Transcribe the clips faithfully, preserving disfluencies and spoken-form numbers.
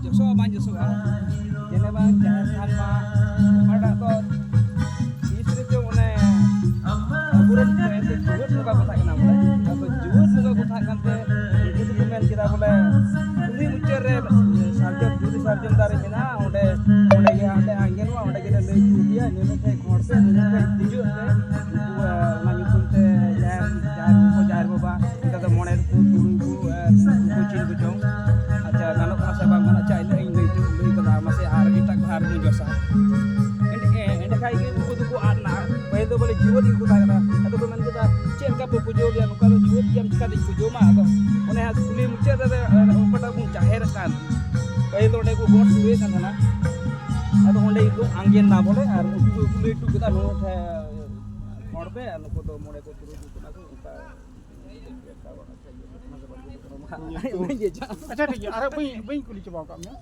ᱡᱚᱥᱚᱜᱼᱟ ᱵᱟᱝ ᱡᱚᱥᱚᱜᱼᱟ, ᱡᱮᱱᱮ ᱵᱟᱝ ᱡᱟᱦᱮᱨ ᱛᱷᱟᱱ ᱢᱟ ᱚᱠᱟᱴᱟᱜ ᱫᱚ ᱛᱤᱥ ᱨᱮᱪᱚ ᱚᱱᱮ ᱟᱵᱚᱨᱮᱱ ᱠᱚ ᱮᱱᱛᱮ ᱡᱩᱣᱟᱹᱫ ᱵᱚᱸᱜᱟ ᱠᱚ ᱛᱟᱦᱮᱸ ᱠᱟᱱᱟ ᱵᱚᱞᱮ᱾ ᱟᱫᱚ ᱡᱩᱣᱟᱹᱫ ᱵᱚᱸᱜᱟ ᱠᱚ ᱛᱟᱦᱮᱸ ᱠᱟᱱᱛᱮ ᱩᱱᱠᱩ ᱫᱚᱠᱚ ᱢᱮᱱ ᱠᱮᱫᱟ ᱵᱚᱞᱮ ᱠᱩᱞᱦᱤ ᱢᱩᱪᱟᱹᱫ ᱨᱮ ᱥᱟᱨᱡᱚᱢ, ᱡᱩᱫᱤ ᱥᱟᱨᱡᱚᱢ ᱫᱟᱨᱮ ᱢᱮᱱᱟᱜᱼᱟ, ᱚᱸᱰᱮ, ᱚᱸᱰᱮ ᱜᱮ ᱦᱟᱸᱜ ᱞᱮ ᱟᱸᱜᱮᱱᱚᱜᱼᱟ, ᱚᱸᱰᱮ ᱜᱮᱞᱮ ᱞᱟᱹᱭ ᱦᱚᱴᱚ ᱟᱯᱮᱭᱟ, ᱤᱱᱟᱹ ᱠᱷᱚᱡ ᱠᱷᱚᱲ ᱯᱮ, ᱤᱱᱟᱹ ᱠᱷᱚᱡ ᱯᱩᱡᱟᱹᱜ ᱯᱮ᱾ ᱩᱱᱠᱩ, ᱮ, ᱚᱱᱟ ᱧᱩᱛᱩᱢ ᱛᱮ ᱡᱟᱦᱮᱨ, ᱡᱟᱦᱮᱨ ᱠᱚ, ᱡᱟᱦᱮᱨ ᱵᱟᱵᱟ, ᱚᱱᱠᱟ ᱫᱚ ᱢᱚᱬᱮ ᱠᱚ, ᱛᱩᱨᱩᱭ ᱠᱚ, ᱮ, ᱩᱱᱠᱩ ᱪᱮᱫ ᱠᱚᱪᱚᱝ᱾ ᱟᱪᱪᱷᱟ, ᱜᱟᱱᱚᱜ ᱠᱟᱱᱟ ᱥᱮ ᱵᱟᱝ ᱜᱟᱱᱚᱜᱼᱟ? ᱟᱪᱪᱷᱟ, ᱤᱱᱟᱹ ᱤᱧ ᱞᱟᱹᱭ ᱦᱚᱴᱚ, ᱞᱟᱹᱭ ᱠᱟᱫᱟ, ᱢᱟᱥᱮ ᱟᱨ ᱮᱴᱟᱜ ᱠᱚ ᱟᱨ ᱵᱚᱱ ᱡᱚᱥᱟ᱾ ᱮᱸᱰᱮ-, ᱮᱸᱰᱮᱠᱷᱟᱡ ᱜᱮ ᱩᱱᱠᱩ ᱫᱚᱠᱚ ᱟᱫ ᱱᱟ᱾ ᱯᱟᱹᱦᱤᱞ ᱫᱚ ᱵᱚᱞᱮ ᱡᱤᱣᱮᱫ ᱜᱮᱠᱚ ᱛᱟᱦᱮᱸ ᱠᱟᱱᱟ᱾ ᱟᱫᱚ ᱠᱚ ᱢᱮᱱ ᱠᱮᱫᱟ, "ᱪᱮᱫ ᱞᱮᱠᱟ ᱯᱮ ᱯᱩᱡᱟᱹᱣ ᱞᱮᱭᱟ? ᱱᱚᱝᱠᱟ ᱫᱚ ᱡᱤᱣᱮᱫ ᱜᱮᱭᱟᱢ, ᱪᱤᱠᱟᱹᱛᱤᱧ ᱯᱩᱡᱟᱹᱣ ᱢᱟ?" ᱟᱫᱚ ᱚᱱᱮ ᱦᱟᱸᱜ ᱠᱩᱞᱦᱤ ᱢᱩᱪᱟᱹᱫ ᱨᱮ, ᱚᱠᱟᱴᱟᱜ ᱵᱚᱱ ᱡᱟᱦᱮᱨ ᱟᱠᱟᱱ, ᱯᱟᱹᱦᱤᱞ ᱫᱚ ᱚᱸᱰᱮ ᱠᱚ ᱜᱚᱴ ᱥᱩᱲᱟᱹᱭᱮᱫ ᱠᱟᱱ ᱛᱟᱦᱮᱱᱟ᱾ ᱟᱫᱚ ᱚᱸᱰᱮ ᱜᱮᱠᱚ ᱟᱸᱜᱮᱱ ᱱᱟ ᱵᱚᱞᱮ, ᱟᱨ ᱩᱱᱠᱩ ᱠᱚ ᱞᱟᱹᱭ ᱦᱚᱴᱚ ᱠᱮᱫᱟ, ᱱᱚᱣᱟ ᱴᱷᱮᱱ ᱦᱚᱲ ᱯᱮ, ᱟᱨ ᱱᱩᱠᱩ ᱫᱚ ᱢᱚᱬᱮ ᱠᱚ ᱛᱩᱨᱩᱭ ᱠᱚ ᱠᱟᱱᱟ ᱠᱚ, ᱚᱱᱠᱟ᱾ ᱟᱪᱪᱷᱟ, ᱴᱷᱤᱠ ᱜᱮᱭᱟ, ᱟᱨ ᱵᱟᱹᱧ, ᱵᱟᱹᱧ ᱠᱩᱞᱤ ᱪᱟᱵᱟ ᱟᱠᱟᱫ ᱢᱮᱭᱟ᱾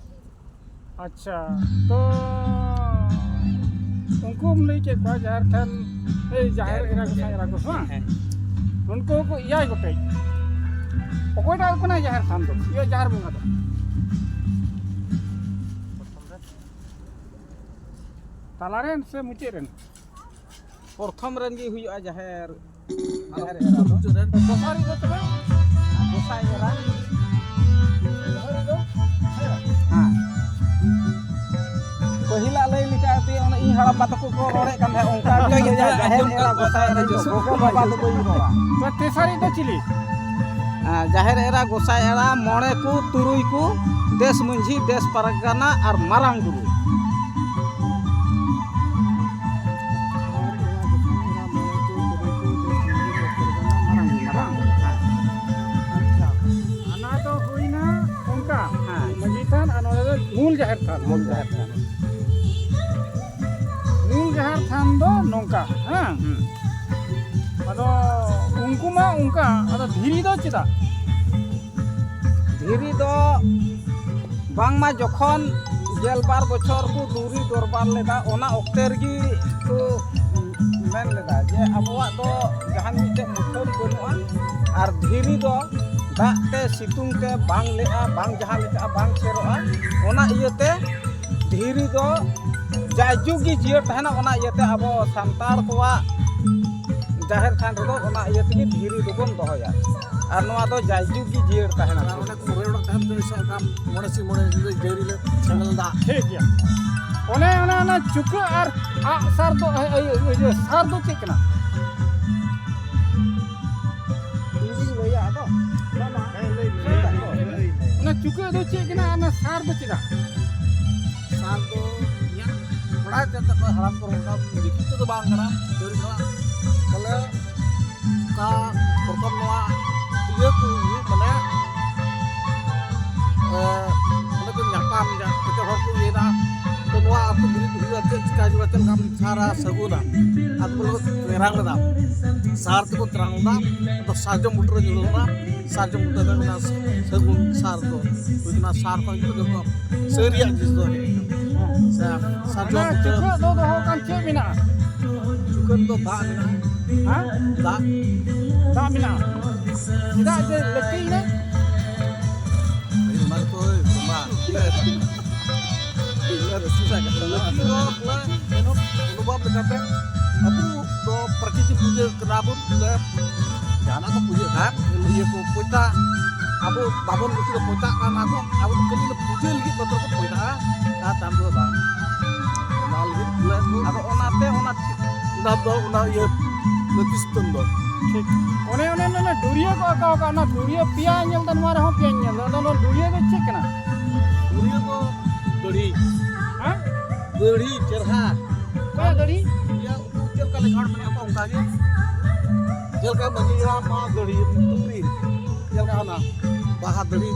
ᱟᱪᱪᱷᱟ, ᱛᱚ ᱩᱱᱠᱩᱢ ᱞᱟᱹᱭ ᱠᱮᱫ ᱠᱚᱣᱟ ᱡᱟᱦᱮᱨ ᱛᱷᱟᱱ, ᱮᱭ, ᱡᱟᱦᱮᱨ ᱮᱨᱟ, ᱜᱚᱸᱥᱟᱭ ᱮᱨᱟ ᱠᱚ, ᱦᱮᱸ? ᱦᱮᱸ᱾ ᱩᱱᱠᱩ ᱠᱚ ᱮᱭᱟᱭ ᱜᱚᱴᱮᱡ᱾ ᱚᱠᱚᱭᱴᱟᱜ ᱠᱟᱱᱟᱭ ᱡᱟᱦᱮᱨ ᱛᱷᱟᱱ ᱫᱚ, ᱤᱭᱟᱹ, ᱡᱟᱦᱮᱨ ᱵᱚᱸᱜᱟ ᱫᱚ? ᱛᱟᱞᱟ ᱨᱮᱱ ᱥᱮ ᱢᱩᱪᱟᱹᱫ ᱨᱮᱱ? ᱯᱨᱚᱛᱷᱚᱢ ᱨᱮᱱ ᱜᱮ ᱦᱩᱭᱩᱜᱼᱟ ᱡᱟᱦᱮᱨ, ᱡᱟᱦᱮᱨ ᱮᱨᱟ ᱫᱚ᱾ ᱫᱚᱥᱟᱨᱤᱡ ᱫᱚ ᱛᱚᱵᱮ? ᱜᱚᱸᱥᱟᱭ ᱮᱨᱟ᱾ ᱦᱮᱸ᱾ ᱯᱟᱹᱦᱤᱞᱟᱜ ᱞᱟᱹᱭ ᱞᱮᱠᱟ ᱛᱮ ᱚᱱᱟ ᱤᱧ ᱦᱟᱲᱟᱢ ᱵᱟ ᱛᱟᱠᱚ ᱠᱚ ᱨᱚᱲᱮᱫ ᱠᱟᱱ ᱛᱟᱦᱮᱸᱫ, ᱚᱱᱠᱟ ᱜᱮ ᱡᱟᱦᱮᱨ ᱮᱨᱟ, ᱜᱚᱸᱥᱟᱭ ᱮᱨᱟ ᱫᱚ ᱜᱚᱜᱚ ᱵᱟᱵᱟ ᱫᱚ ᱵᱟᱹᱧ ᱨᱚᱲᱟ᱾ ᱛᱚ ᱛᱮᱥᱟᱨᱤᱡ ᱫᱚ ᱪᱤᱞᱤ? ᱟᱨ ᱡᱟᱦᱮᱨ ᱮᱨᱟ, ᱜᱚᱸᱥᱟᱭ ᱮᱨᱟ, ᱢᱚᱬᱮ ᱠᱚ, ᱛᱩᱨᱩᱭ ᱠᱚ, ᱫᱮᱥ ᱢᱟᱹᱡᱷᱤ, ᱫᱮᱥ ᱯᱟᱨᱜᱟᱱᱟ ᱟᱨ ᱢᱟᱨᱟᱝ ᱵᱩᱨᱩ᱾ ᱟᱪᱪᱷᱟ, ᱚᱱᱟ ᱫᱚ ᱦᱩᱭᱱᱟ ᱚᱱᱠᱟ᱾ ᱦᱮᱸ᱾ ᱢᱟᱹᱡᱷᱤ ᱛᱷᱟᱱ ᱟᱨ ᱱᱚᱰᱮ ᱫᱚ ᱢᱩᱞ ᱡᱟᱦᱮᱨ ᱛᱷᱟᱱ᱾ ᱢᱩᱞ ᱡᱟᱦᱮᱨ ᱛᱷᱟᱱ᱾ ᱢᱩᱞ ᱡᱟᱦᱮᱨ ᱛᱷᱟᱱ ᱫᱚ ᱱᱚᱝᱠᱟ, ᱦᱮᱸ? ᱦᱩᱸ᱾ ᱟᱫᱚ ᱩᱱᱠᱩ ᱢᱟ ᱚᱱᱠᱟ, ᱟᱫᱚ ᱫᱷᱤᱨᱤ ᱫᱚ ᱪᱮᱫᱟᱜ? ᱫᱷᱤᱨᱤ ᱫᱚ ᱵᱟᱝᱢᱟ ᱡᱚᱠᱷᱚᱱ ᱜᱮᱞᱵᱟᱨ ᱵᱚᱪᱷᱚᱨ ᱠᱚ ᱫᱩᱨᱤ ᱫᱚᱨᱵᱟᱨ ᱞᱮᱫᱟ, ᱚᱱᱟ ᱚᱠᱛᱮ ᱨᱮᱜᱮ ᱠᱚ ᱢᱮᱱ ᱞᱮᱫᱟ ᱡᱮ ᱟᱵᱚᱣᱟᱜ ᱫᱚ ᱡᱟᱦᱟᱱ ᱢᱤᱫᱴᱮᱡ ᱢᱩᱴᱷᱟᱹᱱ ᱵᱟᱹᱱᱩᱜᱼᱟ, ᱟᱨ ᱫᱷᱤᱨᱤ ᱫᱚ ᱫᱟᱜ ᱛᱮ ᱥᱤᱛᱩᱝ ᱛᱮ ᱵᱟᱝ ᱞᱮᱜᱼᱟ, ᱵᱟᱝ ᱡᱟᱦᱟᱸ ᱞᱮᱠᱟ ᱵᱟᱝ ᱪᱮᱨᱚᱜᱼᱟ᱾ ᱚᱱᱟ ᱤᱭᱟᱹᱛᱮ ᱫᱷᱤᱨᱤ ᱫᱚ ᱡᱟᱭᱡᱩᱜᱽ ᱜᱮ ᱡᱤᱭᱟᱹᱲ ᱛᱟᱦᱮᱱᱟ᱾ ᱚᱱᱟ ᱤᱭᱟᱹᱛᱮ ᱟᱵᱚ ᱥᱟᱱᱛᱟᱲ ᱠᱚᱣᱟᱜ ᱡᱟᱦᱮᱨ ᱛᱷᱟᱱ ᱨᱮᱫᱚ ᱚᱱᱟ ᱤᱭᱟᱹ ᱛᱮᱜᱮ ᱫᱷᱤᱨᱤ ᱫᱚᱵᱚᱱ ᱫᱚᱦᱚᱭᱟ, ᱟᱨ ᱱᱚᱣᱟ ᱫᱚ ᱡᱟᱭᱡᱩᱜᱽ ᱜᱮ ᱡᱤᱭᱟᱹᱲ ᱛᱟᱦᱮᱱᱟ᱾ ᱟᱨ ᱚᱱᱟ ᱠᱚ ᱢᱚᱬᱮ ᱚᱲᱟᱜ ᱛᱟᱦᱮᱱ ᱛᱮ ᱥᱟᱵ ᱠᱟᱜ ᱢᱮ ᱢᱚᱬᱮ ᱥᱤᱧ ᱢᱚᱬᱮ ᱧᱤᱫᱟᱹ ᱡᱟᱹᱲᱤ ᱞᱮ ᱥᱮᱸᱜᱮᱞ ᱫᱟᱜ᱾ ᱴᱷᱤᱠ ᱜᱮᱭᱟ᱾ ᱚᱱᱮ ᱚᱱᱟ, ᱚᱱᱟ ᱪᱩᱠᱟᱹ ᱟᱨ ᱟᱜ ᱥᱟᱨ ᱫᱚ, ᱤᱭᱟᱹ, ᱤᱭᱟᱹ, ᱥᱟᱨ ᱫᱚ ᱪᱮᱫ ᱠᱟᱱᱟ? ᱤᱧ ᱜᱤᱧ ᱞᱟᱹᱭᱟ ᱟᱫᱚ᱾ ᱦᱮᱸ, ᱞᱟᱹᱭ ᱢᱮ᱾ ᱚᱱᱟ ᱪᱩᱠᱟᱹ ᱫᱚ ᱪᱮᱫ ᱠᱟᱱᱟ ᱟᱨ ᱚᱱᱟ ᱥᱟᱨ ᱫᱚ ᱪᱮᱫᱟᱜ? ᱥᱟᱨ ᱫᱚ ᱤᱧᱟᱹᱜ ᱵᱟᱲᱟᱭ ᱛᱮ ᱛᱟᱠᱚ ᱦᱟᱲᱟᱢ ᱠᱚ ᱚᱱᱠᱟ ᱞᱤᱠᱷᱤᱛ ᱛᱮᱫᱚ ᱵᱟᱝ ᱠᱟᱱᱟ, ᱫᱟᱹᱲ ᱠᱟᱱᱟ᱾ ᱵᱚᱞᱮ ᱚᱱᱠᱟ ᱯᱨᱚᱛᱷᱚᱢ ᱱᱚᱣᱟ ᱤᱭᱟᱹ ᱠᱚ ᱦᱩᱭᱩᱜ ᱢᱟᱱᱮ, ᱮ, ᱚᱸᱰᱮ ᱠᱚ ᱧᱟᱯᱟᱢ ᱡᱟ-, ᱡᱚᱛᱚ ᱦᱚᱲ ᱠᱚ ᱤᱭᱟᱹᱭᱮᱫᱟ᱾ ᱛᱚ ᱱᱚᱣᱟ ᱟᱹᱛᱩ ᱵᱤᱨᱤᱫ ᱦᱩᱭᱩᱜᱼᱟ, ᱪᱮᱫ ᱪᱤᱠᱟ ᱦᱩᱭᱩᱜᱼᱟ, ᱪᱮᱫ ᱞᱮᱠᱟᱢ ᱥᱟᱨᱟ ᱥᱟᱹᱜᱩᱱᱟ? ᱟᱫᱚ ᱵᱚᱞᱮ ᱠᱚ ᱛᱮᱨᱟᱝ ᱞᱮᱫᱟ, ᱥᱟᱨ ᱛᱮᱠᱚ ᱛᱮᱨᱟᱝ ᱞᱮᱫᱟ᱾ ᱟᱫᱚ ᱥᱟᱨᱡᱚᱢ ᱵᱩᱴᱟᱹ ᱨᱮ ᱧᱩᱨᱦᱩ ᱞᱮᱱᱟ, ᱥᱟᱨᱡᱚᱢ ᱵᱩᱴᱟᱹ ᱨᱮ ᱚᱱᱟ ᱥᱟᱹᱜᱩᱱ ᱥᱟᱨ ᱫᱚ ᱦᱩᱭ ᱠᱟᱱᱟ, ᱥᱟᱨ ᱠᱷᱚᱱ ᱜᱮ ᱡᱚᱛᱚ ᱥᱟᱹᱨᱤᱭᱟᱜ ᱡᱤᱱᱤᱥ ᱫᱚ ᱦᱮᱡ ᱠᱟᱱᱟ᱾ ᱥᱟᱨᱡᱚᱢ ᱚᱱᱟ ᱵᱩᱴᱟᱹ ᱪᱩᱠᱟᱹᱜ ᱫᱚ ᱫᱚᱦᱚ ᱠᱟᱱ ᱪᱮᱫ ᱢᱮᱱᱟᱜᱼᱟ? ᱪᱩᱠᱟᱹᱜ ᱫᱚ ᱫᱟᱜ ᱢᱮᱱᱟᱜᱼᱟ᱾ ᱦᱮᱸ? ᱫᱟᱜ᱾ ᱫᱟᱜ ᱢᱮᱱᱟᱜᱼᱟ᱾ ᱪᱮᱫᱟᱜ ᱡᱮ ᱞᱟᱹᱠᱛᱤᱭᱮᱱᱟ? ᱚᱱᱟ ᱜᱮᱛᱚ ᱦᱩᱭ ᱠᱟᱱᱟ᱾ ᱤᱧ ᱢᱟ ᱨᱟᱹᱥᱠᱟᱹ ᱥᱟᱜ ᱠᱟᱛᱷᱟ ᱠᱟᱱᱟ᱾ ᱞᱟᱹᱠᱛᱤ ᱫᱚ ᱵᱚᱞᱮ ᱚᱱᱩᱵᱷᱚᱵ ᱞᱮᱠᱟᱛᱮ ᱟᱵᱚ ᱫᱚ ᱯᱨᱟᱠᱨᱤᱛᱤᱠ ᱯᱩᱡᱟᱹ ᱠᱟᱱᱟ ᱵᱚᱱ, ᱵᱚᱞᱮ ᱡᱟᱦᱟᱱᱟᱜ ᱠᱚ ᱯᱩᱡᱟᱹ ᱠᱷᱟᱱ ᱤᱭᱟᱹ ᱠᱚ ᱯᱚᱭᱛᱟ, ᱟᱵᱚ ᱵᱟᱵᱚᱱ ᱜᱩᱥᱴᱤ ᱫᱚ ᱯᱚᱭᱛᱟᱜ ᱠᱟᱱᱟ ᱠᱚ, ᱟᱵᱚ ᱫᱚ ᱠᱷᱟᱹᱞᱤ ᱯᱩᱡᱟᱹ ᱞᱟᱹᱜᱤᱫ ᱢᱟᱛᱨᱚ ᱠᱚ ᱯᱚᱭᱛᱟᱜᱼᱟ, ᱟᱨ ᱛᱟᱭᱚᱢ ᱛᱮᱫᱚ ᱵᱟᱝ᱾ ᱚᱱᱟ ᱞᱟᱹᱜᱤᱫ ᱵᱚᱞᱮ ᱠᱚ ᱟᱫᱚ ᱚᱱᱟᱛᱮ ᱚᱱᱟ ᱚᱱᱟ ᱫᱚ ᱚᱱᱟ ᱤᱭᱟᱹ ᱞᱟᱹᱛᱤᱥᱛᱚᱱ ᱫᱚ᱾ ᱴᱷᱤᱠ᱾ ᱚᱱᱮ, ᱚᱱᱮ, ᱚᱱᱮ, ᱚᱱᱮ ᱰᱩᱨᱤᱭᱟᱹ ᱠᱚ ᱟᱸᱠᱟᱣ ᱟᱠᱟᱫ, ᱚᱱᱟ ᱰᱩᱨᱤᱭᱟᱹ ᱯᱮᱭᱟ ᱧᱮᱞ ᱫᱟ, ᱱᱚᱣᱟ ᱨᱮᱦᱚᱸ ᱯᱮᱭᱟᱧ ᱧᱮᱞ ᱫᱟ᱾ ᱟᱫᱚ ᱱᱚᱣᱟ ᱰᱩᱨᱤᱭᱟᱹ ᱫᱚ ᱪᱮᱫ ᱠᱟᱱᱟ? ᱰᱩᱨᱤᱭᱟᱹ ᱫᱚ ᱫᱟᱹᱲᱦᱤ᱾ ᱦᱮᱸ? ᱫᱟᱹᱲᱦᱤ ᱪᱮᱨᱦᱟ᱾ ᱚᱠᱚᱭᱟᱜ ᱫᱟᱹᱲᱦᱤ? ᱤᱭᱟᱹ, ᱩᱱᱠᱩ ᱪᱮᱫ ᱞᱮᱠᱟ ᱞᱮᱠᱷᱟ ᱦᱚᱲ ᱢᱮᱱᱟᱜ ᱠᱚᱣᱟ ᱚᱱᱠᱟ ᱜᱮ᱾ ᱪᱮᱫ ᱞᱮᱠᱟ ᱢᱟᱹᱡᱷᱤ ᱦᱟᱲᱟᱢ ᱢᱟ ᱫᱟᱹᱲᱦᱤ ᱴᱩᱯᱨᱤ᱾ ᱪᱮᱫ ᱞᱮᱠᱟ ᱚᱱᱟ ᱵᱟᱦᱟ ᱫᱟᱹᱲᱦᱤ᱾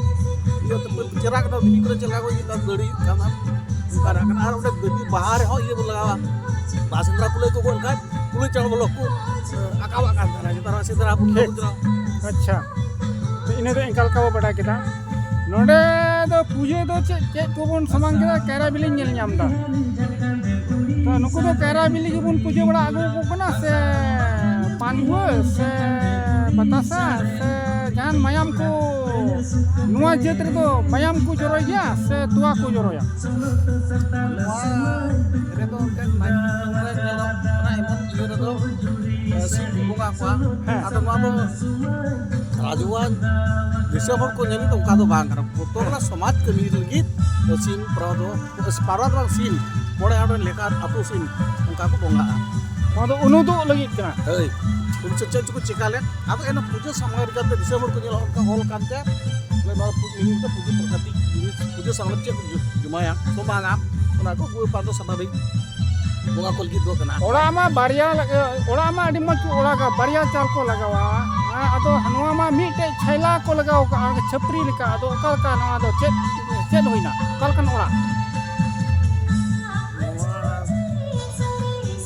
ᱤᱭᱟᱹ ᱛᱮ ᱪᱮᱨᱦᱟ ᱠᱟᱱᱟ, ᱵᱤᱵᱷᱤᱱᱱᱚ ᱪᱮᱫ ᱞᱮᱠᱟ ᱠᱚ ᱤᱭᱟᱹ ᱫᱟᱹᱲᱦᱤ ᱠᱟᱱᱟ᱾ ᱚᱱᱠᱟᱱᱟᱜ ᱠᱟᱱᱟ᱾ ᱟᱨ ᱚᱸᱰᱮ ᱫᱟᱹᱲᱦᱤ ᱵᱟᱦᱟ ᱨᱮᱦᱚᱸ ᱤᱭᱟᱹ ᱵᱚᱱ ᱞᱟᱜᱟᱣᱟ᱾ ᱵᱟᱦᱟ ᱥᱮᱸᱫᱽᱨᱟ ᱠᱩᱞᱟᱹᱭ ᱠᱚ ᱜᱚᱡ ᱞᱮᱠᱷᱟᱡ ᱠᱩᱞᱟᱹᱭ ᱪᱟᱬ ᱵᱚᱞᱚ ᱠᱚ, ᱮ, ᱟᱠᱟᱣᱟᱜ ᱠᱟᱱ ᱛᱟᱦᱮᱱᱟ᱾ ᱱᱮᱛᱟᱨ ᱦᱚᱸ ᱥᱮᱸᱫᱽᱨᱟ ᱵᱚᱱ ᱴᱷᱤᱠ᱾ ᱵᱟᱵᱚᱱ ᱪᱟᱞᱟᱜᱼᱟ᱾ ᱟᱪᱪᱷᱟ, ᱛᱚ ᱤᱱᱟᱹ ᱫᱚ ᱮᱱᱠᱟ ᱞᱮᱠᱟ ᱵᱚ ᱵᱟᱰᱟᱭ ᱠᱮᱫᱟ᱾ ᱱᱚᱰᱮ ᱫᱚ ᱯᱩᱡᱟᱹ ᱫᱚ ᱪᱮᱫ, ᱪᱮᱫ ᱠᱚᱵᱚᱱ ᱥᱟᱢᱟᱝ ᱠᱮᱫᱟ? ᱠᱟᱭᱨᱟ ᱵᱤᱞᱤᱧ ᱧᱮᱞ ᱧᱟᱢ ᱮᱫᱟ᱾ ᱛᱚ ᱱᱩᱠᱩ ᱫᱚ ᱠᱟᱭᱨᱟ ᱵᱤᱞᱤ ᱜᱮᱵᱚᱱ ᱯᱩᱡᱟᱹ ᱵᱟᱲᱟ ᱟᱹᱜᱩ ᱟᱠᱚ ᱠᱟᱱᱟ, ᱥᱮ ᱯᱟᱱᱜᱩᱣᱟᱹ, ᱥᱮ ᱵᱟᱛᱟᱥᱟ, ᱥᱮ ᱡᱟᱦᱟᱱ ᱢᱟᱭᱟᱢ ᱠᱚ, ᱱᱚᱣᱟ ᱡᱟᱹᱛ ᱨᱮᱫᱚ ᱢᱟᱭᱟᱢ ᱠᱚ ᱡᱚᱨᱚᱭ ᱜᱮᱭᱟ ᱥᱮ ᱛᱚᱣᱟ ᱠᱚ ᱡᱚᱨᱚᱭᱟ? ᱱᱚᱣᱟ ᱨᱮᱫᱚ ᱮᱱᱛᱮᱫ ᱢᱟᱭᱟᱢ ᱠᱚ ᱧᱮᱞᱚᱜ ᱠᱟᱱᱟ, ᱮᱢᱚᱱ ᱤᱭᱟᱹ ᱨᱮᱫᱚ, ᱮ, ᱥᱤᱢ ᱠᱚ ᱵᱚᱸᱜᱟ ᱠᱚᱣᱟ᱾ ᱦᱮᱸ᱾ ᱟᱫᱚ ᱱᱚᱣᱟ ᱫᱚ ᱨᱟᱡᱽᱣᱟᱱ ᱫᱤᱥᱚᱢ ᱦᱚᱲ ᱠᱚ ᱧᱮᱞ ᱫᱚ ᱚᱱᱠᱟ ᱫᱚ ᱵᱟᱝ ᱠᱟᱱᱟ᱾ ᱡᱚᱛᱚ ᱦᱚᱲᱟᱜ ᱥᱚᱢᱟᱡᱽ ᱠᱟᱹᱢᱤ ᱞᱟᱹᱜᱤᱫ ᱥᱤᱢ ᱯᱟᱨᱣᱟ ᱫᱚ, ᱯᱟᱨᱣᱟ ᱫᱚ ᱵᱟᱝ, ᱥᱤᱢ, ᱢᱚᱬᱮ ᱦᱚᱲ ᱨᱮᱱ ᱞᱮᱠᱟ ᱟᱹᱛᱩ ᱥᱤᱢ ᱚᱱᱠᱟ ᱠᱚ ᱵᱚᱸᱜᱟᱜᱼᱟ᱾ ᱱᱚᱣᱟ ᱫᱚ ᱩᱱᱩᱫᱚᱜ ᱞᱟᱹᱜᱤᱫ ᱠᱟᱱᱟ᱾ ᱦᱳᱭ, ᱩᱱᱠᱩ ᱪᱮᱫ ᱪᱮᱫ ᱪᱚᱠᱚ ᱪᱮᱠᱟ ᱞᱮᱫ, ᱟᱫᱚ ᱮᱱᱦᱚᱸ ᱯᱩᱡᱟᱹ ᱥᱚᱢᱚᱭ ᱨᱮᱜᱮ ᱫᱤᱥᱚᱢ ᱦᱚᱲ ᱠᱚ ᱧᱮᱞᱚᱜ ᱚᱱᱠᱟ ᱚᱞ ᱠᱟᱱᱛᱮ, ᱵᱚᱞᱮ ᱱᱚᱣᱟ ᱯᱩ-, ᱢᱤᱱᱤ ᱫᱚ ᱯᱩᱡᱟᱹ ᱯᱨᱚᱠᱨᱤᱛᱤᱠ ᱡᱤᱱᱤᱥ, ᱯᱩᱡᱟᱹ ᱥᱟᱢᱟᱱ ᱪᱮᱫ ᱠᱚ ᱡᱚ-, ᱡᱚᱢᱟᱭᱟ, ᱥᱚᱢᱟᱱᱟ, ᱚᱱᱟ ᱠᱚ ᱵᱮᱯᱟᱨ ᱫᱚ ᱥᱟᱵᱷᱟᱵᱤᱠ ᱵᱚᱸᱜᱟ ᱠᱚ ᱞᱟᱹᱜᱤᱫ ᱫᱚ ᱠᱟᱱᱟ᱾ ᱚᱲᱟᱜ ᱢᱟ ᱵᱟᱨᱭᱟ ᱞᱟᱜ-, ᱚᱲᱟᱜ ᱢᱟ ᱟᱹᱰᱤ ᱢᱚᱡᱽ ᱠᱚ ᱚᱲᱟᱜᱟ, ᱵᱟᱨᱭᱟ ᱪᱟᱞ ᱠᱚ ᱞᱟᱜᱟᱣᱟ᱾ ᱦᱮᱸ, ᱟᱫᱚ ᱱᱚᱣᱟ ᱢᱟ ᱢᱤᱫᱴᱮᱡ ᱪᱷᱟᱭᱞᱟ ᱠᱚ ᱞᱟᱜᱟᱣ ᱠᱟᱜᱼᱟ, ᱪᱷᱟᱹᱯᱨᱤ ᱞᱮᱠᱟ᱾ ᱟᱫᱚ ᱚᱠᱟ ᱞᱮᱠᱟ ᱱᱚᱣᱟ ᱫᱚ, ᱪᱮᱫ, ᱪᱮᱫ ᱦᱩᱭᱱᱟ? ᱚᱠᱟ ᱞᱮᱠᱟᱱ ᱚᱲᱟᱜ? ᱱᱚᱣᱟ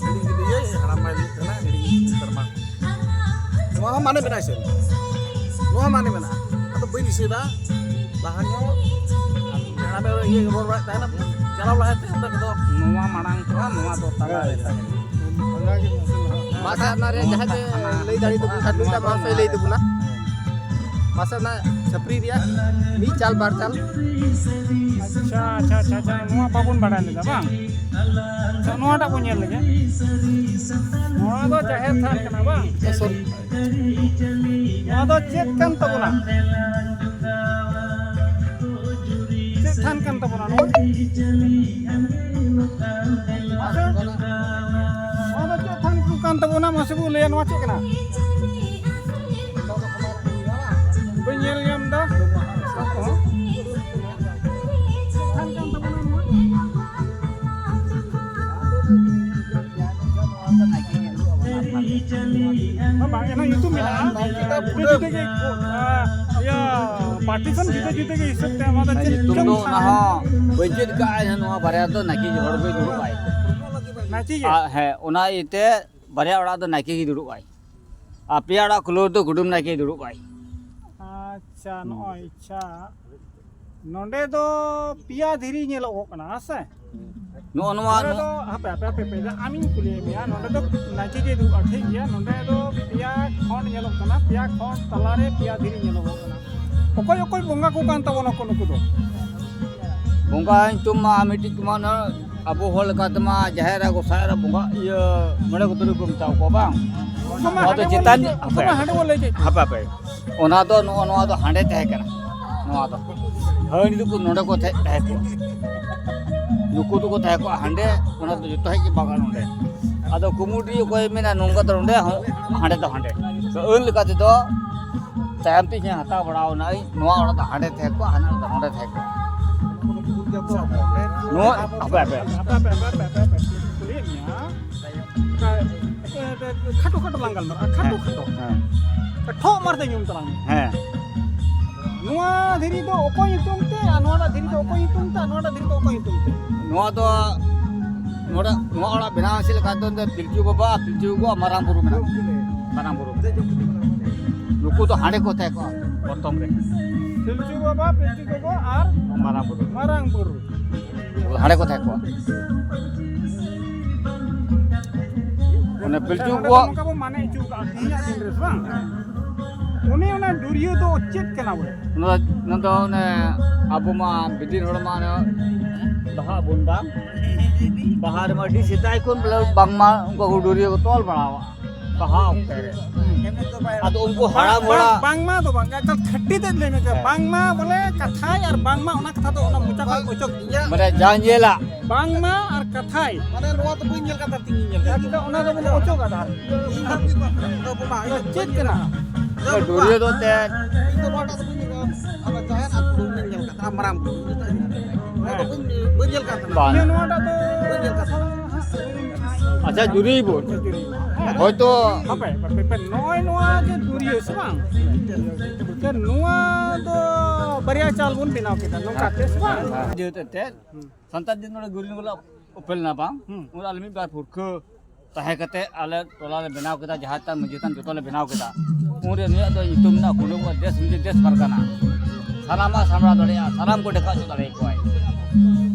ᱦᱤᱲᱤᱧ ᱠᱤᱫᱟᱹᱧ, ᱦᱟᱲᱟᱢ ᱵᱟᱭ ᱞᱟᱹᱭᱮᱫ ᱛᱟᱦᱮᱱᱟ, ᱦᱤᱲᱤᱧ ᱠᱤᱫᱟᱹᱧ ᱱᱮᱛᱟᱨ ᱢᱟ᱾ ᱱᱚᱣᱟ ᱦᱚᱸ ᱢᱟᱱᱮ ᱢᱮᱱᱟᱜᱼᱟ ᱥᱮ? ᱱᱚᱣᱟ ᱦᱚᱸ ᱢᱟᱱᱮ ᱢᱮᱱᱟᱜᱼᱟ, ᱟᱫᱚ ᱵᱟᱹᱧ ᱫᱤᱥᱟᱹᱭᱮᱫᱟ᱾ ᱞᱟᱦᱟ ᱧᱚᱜ ᱦᱟᱲᱟᱢᱮ ᱤᱭᱟᱹ ᱨᱚᱲ ᱵᱟᱲᱟᱭᱮᱫ ᱛᱟᱦᱮᱱᱟ, ᱪᱟᱞᱟᱣ ᱞᱟᱦᱟᱛᱮ ᱚᱸᱰᱮ ᱠᱚᱫᱚ ᱱᱚᱣᱟ ᱢᱟᱲᱟᱝ ᱠᱚᱜᱼᱟ, ᱱᱚᱣᱟ ᱫᱚ ᱛᱟᱞᱟ ᱨᱮ ᱛᱟᱦᱮᱱᱟ᱾ ᱢᱟᱥᱮ ᱚᱱᱟ ᱨᱮ ᱡᱟᱦᱟᱸ ᱜᱮ ᱞᱟᱹᱭ ᱫᱟᱲᱮ ᱛᱟᱵᱚᱱ ᱠᱷᱟᱱ ᱱᱩᱭᱴᱟ ᱢᱟᱥᱮ ᱞᱟᱹᱭ ᱛᱟᱵᱚᱱᱟ᱾ ᱢᱟᱥᱮ ᱚᱱᱟ ᱪᱷᱟᱹᱯᱨᱤ ᱨᱮᱭᱟᱜ ᱢᱤᱫ ᱪᱟᱞ ᱵᱟᱨ ᱪᱟᱞ᱾ ᱟᱪᱪᱷᱟ, ᱟᱪᱪᱷᱟ, ᱟᱪᱪᱷᱟ, ᱟᱪᱪᱷᱟ, ᱱᱚᱣᱟ ᱵᱟᱵᱚᱱ ᱵᱟᱲᱟᱭ ᱞᱮᱫᱟ ᱵᱟᱝ? ᱟᱪᱪᱷᱟ, ᱱᱚᱣᱟᱴᱟᱜ ᱵᱚᱱ ᱧᱮᱞ ᱞᱮᱜᱮ᱾ ᱱᱚᱣᱟ ᱫᱚ ᱡᱟᱦᱮᱨ ᱛᱷᱟᱱ ᱠᱟᱱᱟ ᱵᱟᱝ? ᱱᱚᱣᱟ ᱫᱚ ᱪᱮᱫ ᱠᱟᱱ ᱛᱟᱵᱚᱱᱟ? ᱪᱮᱫ ᱛᱷᱟᱱ ᱠᱟᱱ ᱛᱟᱵᱚᱱᱟ ᱱᱚᱣᱟ? ᱢᱟᱥᱮ, ᱱᱚᱣᱟ ᱫᱚ ᱪᱮᱫ ᱛᱷᱟᱱ ᱠᱚ ᱠᱟᱱ ᱛᱟᱵᱚᱱᱟ? ᱢᱟᱥᱮ ᱵᱚ ᱞᱟᱹᱭᱟ, ᱱᱚᱣᱟ ᱪᱮᱫ ᱠᱟᱱᱟ? ᱵᱟᱹᱧ ᱧᱮᱞ ᱧᱟᱢ ᱮᱫᱟ᱾ ᱪᱮᱫ ᱛᱷᱟᱱ ᱠᱟᱱ ᱛᱟᱵᱚᱱᱟ ᱱᱚᱣᱟ? ᱵᱟᱝ, ᱵᱟᱝ, ᱮᱱᱟᱝ ᱧᱩᱛᱩᱢ ᱢᱮᱱᱟᱜᱼᱟ᱾ ᱡᱩᱫᱟᱹ ᱡᱩᱫᱟᱹ ᱜᱮ, ᱟ, ᱤᱭᱟᱹ, partition ᱡᱩᱫᱟᱹ ᱡᱩᱫᱟᱹ ᱜᱮ ᱦᱤᱥᱟᱹᱵ ᱛᱮ ᱮᱢᱟ ᱫᱟ᱾ ᱪᱮᱫ ᱧᱩᱛᱩᱢ ᱫᱚ ᱪᱚᱝ ᱚᱱᱟ ᱦᱚᱸ ᱵᱟᱹᱧ ᱪᱮᱫ ᱠᱟᱜᱼᱟ, ᱱᱚᱣᱟ ᱵᱟᱨᱭᱟ ᱫᱚ ᱱᱟᱭᱠᱮ ᱦᱚᱲ ᱜᱮ ᱫᱩᱲᱩᱵ ᱟᱭ᱾ ᱱᱟᱭᱠᱮ ᱜᱮ? ᱟ, ᱦᱮᱸ, ᱚᱱᱟ ᱤᱭᱟᱹᱛᱮ ᱵᱟᱨᱭᱟ ᱚᱲᱟᱜ ᱫᱚ ᱱᱟᱭᱠᱮ ᱜᱮ ᱫᱩᱲᱩᱵ ᱟᱭ᱾ ᱟᱨ ᱯᱮᱭᱟ ᱚᱲᱟᱜ ᱠᱷᱩᱞᱟᱹᱣ ᱫᱚ ᱠᱩᱰᱩᱢ ᱱᱟᱭᱠᱮ ᱫᱩᱲᱩᱵ ᱟᱭ᱾ ᱟᱪᱪᱷᱟ, ᱦᱩᱸ᱾ ᱱᱚᱜᱼᱚᱭ, ᱟᱪᱪᱷᱟ᱾ ᱱᱚᱰᱮ ᱫᱚ ᱯᱮᱭᱟ ᱫᱷᱤᱨᱤ ᱧᱮᱞᱚᱜᱚᱜ ᱠᱟᱱᱟ, ᱦᱮᱸ ᱥᱮ? ᱱᱚᱜᱼᱚ ᱱᱚᱣᱟ ᱱᱚᱰᱮ ᱫᱚ ᱦᱟᱯᱮ ᱦᱟᱯᱮ ᱦᱟᱯᱮ ᱦᱟᱯᱮ, ᱟᱢᱤᱧ ᱠᱩᱞᱤᱭᱮᱫ ᱢᱮᱭᱟ, ᱱᱚᱰᱮ ᱫᱚ ᱱᱟᱭᱠᱮ ᱜᱮ ᱫᱩᱲᱩᱵᱼᱟ, ᱴᱷᱤᱠ ᱜᱮᱭᱟ, ᱱᱚᱰᱮ ᱫᱚ ᱯᱮᱭᱟ ᱠᱷᱚᱸᱰ ᱧᱮᱞᱚᱜ ᱠᱟᱱᱟ, ᱯᱮᱭᱟ ᱠᱷᱚᱸᱰ ᱛᱟᱞᱟᱨᱮ ᱯᱮᱭᱟ ᱫᱷᱤᱨᱤ ᱧᱮᱞᱚᱜᱚᱜ ᱠᱟᱱᱟ᱾ ᱚᱠᱚᱭ ᱚᱠᱚᱭ ᱵᱚᱸᱜᱟ ᱠᱚ ᱠᱟᱱ ᱛᱟᱵᱚᱱᱟ ᱠᱚ ᱱᱩᱠᱩ ᱫᱚ? ᱵᱚᱸᱜᱟ ᱧᱩᱛᱩᱢ ᱢᱟ ᱢᱤᱫᱴᱤᱡ ᱢᱟ ᱱᱚ-, ᱟᱵᱚ ᱦᱚᱲ ᱞᱮᱠᱟ ᱛᱮᱢᱟ ᱡᱟᱦᱮᱨ ᱟᱨ ᱜᱚᱸᱥᱟᱭ ᱨᱮ ᱵᱚᱸᱜᱟ ᱤᱭᱟᱹ ᱢᱚᱬᱮ ᱠᱚ ᱛᱩᱨᱩᱭ ᱠᱚ ᱢᱮᱛᱟ ᱠᱚᱣᱟ ᱵᱟᱝ? ᱚᱱᱟ ᱢᱟ ᱱᱚᱣᱟ ᱫᱚ ᱦᱟᱸᱰᱮ ᱵᱚᱱ ᱪᱮᱛᱟᱱ ᱞᱟᱹᱭ ᱠᱮᱫ, ᱚᱱᱟ ᱦᱟᱯᱮ, ᱢᱟ ᱦᱟᱸᱰᱮ ᱵᱚᱱ ᱞᱟᱹᱭ ᱠᱮᱫ᱾ ᱦᱟᱯᱮ, ᱦᱟᱯᱮ᱾ ᱚᱱᱟ ᱫᱚ ᱱᱚᱜᱼᱚ ᱱᱚᱣᱟ ᱫᱚ ᱦᱟᱸᱰᱮ ᱛᱟᱦᱮᱸ ᱠᱟᱱᱟ᱾ ᱱᱚᱣᱟ ᱫᱚ ᱦᱟᱹᱱᱤ ᱫᱚᱠᱚ ᱱᱚᱰᱮ ᱠᱚ ᱛᱟᱦᱮᱸ, ᱛᱟᱦᱮᱸ ᱠᱚᱜᱼᱟ᱾ ᱱᱩᱠᱩ ᱫᱚᱠᱚ ᱛᱟᱦᱮᱸ ᱠᱚᱜᱼᱟ ᱦᱟᱸᱰᱮ, ᱚᱱᱟ ᱫᱚ ᱡᱚᱛᱚ ᱦᱮᱡ ᱜᱮ ᱵᱟᱜᱟᱱ ᱚᱸᱰᱮ᱾ ᱟᱫᱚ ᱠᱩᱢᱩᱴᱤ ᱚᱠᱚᱭ ᱢᱮᱱᱟ ᱱᱚᱝᱠᱟ ᱫᱚ ᱱᱚᱸᱰᱮ ᱦᱚᱸ, ᱦᱟᱸᱰᱮ ᱫᱚ ᱦᱟᱸᱰᱮ᱾ ᱛᱚ ᱟᱹᱱ ᱞᱮᱠᱟ ᱛᱮᱫᱚ ᱛᱟᱭᱚᱢ ᱛᱮ ᱤᱧ ᱦᱟᱛᱟᱣ ᱵᱟᱲᱟᱣ ᱱᱟᱹᱧ, ᱱᱚᱣᱟ ᱚᱲᱟᱜ ᱫᱚ ᱦᱟᱸᱰᱮ ᱛᱟᱦᱮᱸ ᱠᱚᱜᱼᱟ, ᱦᱟᱱᱟ ᱚᱲᱟᱜ ᱫᱚ ᱱᱚᱸᱰᱮ ᱛᱟᱦᱮᱸ ᱠᱚᱜᱼᱟ᱾ ᱱᱚᱣᱟ ᱦᱟᱯᱮ, ᱦᱟᱯᱮ᱾ ᱦᱟᱯᱮ, ᱦᱟᱯᱮ, ᱦᱟᱯᱮ, ᱦᱟᱯᱮ, ᱦᱟᱯᱮ, ᱠᱩᱞᱤᱭᱮᱫ ᱢᱮᱭᱟ᱾ ᱚᱱᱠᱟ, ᱮ, ᱮ, ᱠᱷᱟᱴᱚ ᱠᱷᱟᱴᱚ ᱞᱟᱝ ᱜᱟᱞᱢᱟᱨᱟᱜᱼᱟ, ᱠᱷᱟᱴᱚ ᱦᱮᱸ, ᱠᱷᱟᱴᱚ᱾ ᱦᱮᱸ᱾ ᱴᱷᱚᱜ ᱢᱟᱨᱛᱮ ᱧᱩᱢ ᱛᱟᱞᱟᱝ ᱢᱮ᱾ ᱦᱮᱸ᱾ ᱱᱚᱣᱟ ᱫᱷᱤᱨᱤ ᱫᱚ ᱚᱠᱚᱭ ᱧᱩᱛᱩᱢ ᱛᱮ, ᱟᱨ ᱱᱚᱣᱟᱴᱟᱜ ᱫᱷᱤᱨᱤ ᱫᱚ ᱚᱠᱚᱭ ᱧᱩᱛᱩᱢ ᱛᱮ, ᱟᱨ ᱱᱚᱣᱟᱴᱟᱜ ᱫᱷᱤᱨᱤ ᱫᱚ ᱚᱠᱚᱭ ᱧᱩᱛᱩᱢ ᱛᱮ? ᱱᱚᱣᱟ ᱫᱚ, ᱱᱚᱰᱮ, ᱱᱚᱣᱟ ᱚᱲᱟᱜ ᱵᱮᱱᱟᱣ ᱪᱮᱫ ᱞᱮᱠᱟ ᱫᱚ, ᱚᱸᱰᱮ ᱯᱤᱞᱪᱩ ᱵᱟᱵᱟ, ᱯᱤᱞᱪᱩ ᱜᱚᱜᱚ, ᱢᱟᱨᱟᱝ ᱵᱩᱨᱩ ᱢᱮᱱᱟᱜ ᱠᱚᱣᱟ᱾ ᱢᱟᱨᱟᱝ ᱵᱩᱨᱩ᱾ ᱱᱩᱠᱩ ᱫᱚ ᱦᱟᱸᱰᱮ ᱠᱚ ᱛᱟᱦᱮᱸ ᱠᱚᱜᱼᱟ ᱯᱨᱚᱛᱷᱚᱢ ᱨᱮ᱾ ᱯᱤᱞᱪᱩ ᱵᱟᱵᱟ, ᱯᱤᱞᱪᱩ ᱜᱚᱜᱚ ᱟᱨ ᱢᱟᱨᱟᱝ ᱵᱩᱨᱩ᱾ ᱢᱟᱨᱟᱝ ᱵᱩᱨᱩ᱾ ᱦᱟᱸᱰᱮ ᱠᱚ ᱛᱟᱦᱮᱸ ᱠᱚᱜᱼᱟ᱾ ᱚᱱᱮ ᱯᱤᱞᱪᱩ ᱱᱚᱰᱮ ᱠᱚ ᱫᱚ ᱱᱚᱝᱠᱟ ᱵᱚ ᱢᱟᱱᱮ ᱦᱚᱪᱚ ᱠᱟᱜᱼᱟ ᱛᱮᱦᱮᱧᱟᱜ ᱫᱤᱱ ᱨᱮ, ᱵᱟᱝ? ᱩᱱᱤ ᱚᱱᱟ ᱰᱩᱨᱤᱭᱟᱹ ᱫᱚ ᱪᱮᱫ ᱠᱟᱱᱟ ᱵᱚᱞᱮ? ᱚᱱᱟ ᱫᱚ, ᱚᱱᱟ ᱫᱚ ᱚᱱᱮ ᱟᱵᱚ ᱢᱟ ᱵᱤᱫᱤᱱ ᱦᱚᱲ ᱢᱟ ᱚᱱᱮ ᱵᱟᱦᱟ ᱵᱚᱱ ᱫᱟᱜ, ᱵᱟᱦᱟ ᱨᱮᱢᱟ ᱟᱹᱰᱤ ᱥᱮᱫᱟᱭ ᱠᱷᱚᱱ ᱵᱚᱞᱮ ᱵᱟᱝᱢᱟ ᱩᱱᱠᱩ ᱠᱚ ᱰᱩᱨᱤᱭᱟᱹ ᱠᱚ ᱛᱚᱞ ᱵᱟᱲᱟᱣᱟ ᱵᱟᱦᱟ ᱚᱠᱛᱮ ᱨᱮ᱾ ᱟᱫᱚ ᱩᱱᱠᱩ ᱦᱟᱲᱟᱢ ᱵᱟᱝ, ᱦᱚᱲᱟᱜ ᱵᱟᱝ, ᱵᱟᱝᱢᱟ ᱫᱚ ᱵᱟᱝ, ᱮᱠᱟᱞ ᱠᱷᱟᱹᱴᱤ ᱛᱮᱫ ᱞᱟᱹᱭ ᱢᱮ, ᱦᱮᱸ᱾ ᱵᱟᱝᱢᱟ ᱵᱚᱞᱮ ᱠᱟᱛᱷᱟᱭ ᱟᱨ ᱵᱟᱝᱢᱟ ᱚᱱᱟ ᱠᱟᱛᱷᱟ ᱫᱚ ᱚᱱᱟ ᱢᱚᱪᱟ ᱠᱷᱚᱱ ᱚᱪᱚᱜ ᱜᱮᱭᱟ᱾ ᱢᱟᱱᱮ ᱡᱟ ᱧᱮᱞᱟ᱾ ᱵᱟᱝᱢᱟ ᱟᱨ ᱠᱟᱛᱷᱟᱭ᱾ ᱢᱟᱱᱮ ᱱᱚᱣᱟ ᱫᱚ ᱵᱟᱹᱧ ᱧᱮᱞ ᱠᱟᱫ ᱛᱟᱦᱮᱸ, ᱤᱧ ᱧᱮᱞ ᱠᱟᱫᱟ᱾ ᱟᱪᱪᱷᱟ, ᱚᱱᱟ ᱫᱚ ᱵᱚᱱ ᱚᱪᱚᱜᱟ ᱛᱟᱦᱚᱞᱮ᱾ ᱤᱧ ᱫᱚ ᱵᱟᱹᱧ ᱧᱮᱞ ᱠᱟᱫᱟ᱾ ᱚᱱᱟ ᱫᱚ ᱪᱮᱫ ᱠᱟᱱᱟ? ᱰᱩᱨᱤᱭᱟᱹ ᱫᱚ ᱮᱱᱛᱮᱫ ᱤᱧ ᱫᱚ ᱱᱚᱣᱟᱴᱟᱜ ᱫᱚ ᱵᱟᱹᱧ ᱧᱮᱞ ᱠᱟᱫᱟ᱾ ᱚᱱᱟ ᱡᱟᱦᱮᱨ ᱟᱨ ᱵᱩᱨᱩ ᱜᱤᱧ ᱧᱮᱞ ᱠᱟᱫᱟ, ᱢᱟᱨᱟᱝ ᱵᱩᱨᱩ᱾ ᱱᱚᱣᱟ ᱫᱚ ᱵᱟᱹᱧ, ᱵᱟᱹᱧ ᱧᱮᱞ ᱠᱟᱫ ᱛᱟᱦᱮᱱᱟ᱾ ᱵᱟᱝ᱾ ᱤᱧᱟᱹᱜ ᱱᱚᱣᱟᱴᱟᱜ ᱫᱚ ᱵᱟᱹᱧ ᱧᱮᱞ ᱠᱟᱫ ᱛᱟᱦᱮᱱᱟ᱾ ᱟᱪᱪᱷᱟ, ᱡᱩᱨᱤ ᱵᱚᱱ᱾ ᱦᱚᱭᱛᱚ ᱦᱟᱯᱮ, ᱦᱟᱯᱮ, ᱦᱟᱯᱮ, ᱱᱚᱜᱼᱚᱭ ᱱᱚᱣᱟ ᱡᱮ ᱰᱩᱨᱤᱭᱟᱹ ᱥᱮ ᱵᱟᱝ? ᱡᱮ ᱱᱚᱣᱟ ᱫᱚ ᱵᱟᱨᱭᱟ ᱪᱟᱞ ᱵᱚᱱ ᱵᱮᱱᱟᱣ ᱠᱮᱫᱟ, ᱱᱚᱝᱠᱟ ᱛᱮ ᱥᱮ ᱵᱟᱝ? ᱦᱮᱸ, ᱦᱮᱸ᱾ ᱡᱮᱦᱮᱛᱩ ᱮᱱᱛᱮᱫ ᱦᱩᱸ᱾ ᱥᱟᱱᱛᱟᱲ ᱡᱟᱹᱛ ᱱᱚᱰᱮ ᱜᱩᱨᱤᱡ ᱜᱚᱞᱟ ᱩᱯᱮᱞ ᱮᱱᱟ ᱵᱟᱝ? ᱦᱩᱸ᱾ ᱩᱱ ᱟᱞᱮ ᱢᱤᱫ ᱵᱟᱨ ᱯᱩᱨᱠᱷᱟᱹ ᱛᱟᱦᱮᱸ ᱠᱟᱛᱮ ᱟᱞᱮ ᱴᱚᱞᱟ ᱞᱮ ᱵᱮᱱᱟᱣ ᱠᱮᱫᱟ, ᱡᱟᱦᱮᱨ ᱛᱷᱟᱱ, ᱢᱟᱹᱡᱷᱤ ᱛᱷᱟᱱ ᱡᱚᱛᱚ ᱞᱮ ᱵᱮᱱᱟᱣ ᱠᱮᱫᱟ᱾ ᱩᱱᱨᱮ ᱱᱩᱭᱟᱜ ᱫᱚ ᱧᱩᱛᱩᱢ ᱢᱮᱱᱟᱜᱼᱟ ᱠᱩᱰᱟᱹᱢ ᱚᱲᱟᱜ ᱫᱮᱥ ᱢᱟᱹᱡᱷᱤ ᱫᱮᱥ ᱯᱟᱨᱜᱟᱱᱟ᱾ ᱥᱟᱱᱟᱢᱟᱜ ᱥᱟᱢᱵᱲᱟᱣ ᱫᱟᱲᱮᱭᱟᱜᱼᱟ, ᱥᱟᱱᱟᱢ ᱠᱚ ᱰᱮᱠᱟ ᱦᱚᱪᱚ ᱫᱟᱲᱮᱭᱟᱠᱚᱣᱟᱭ᱾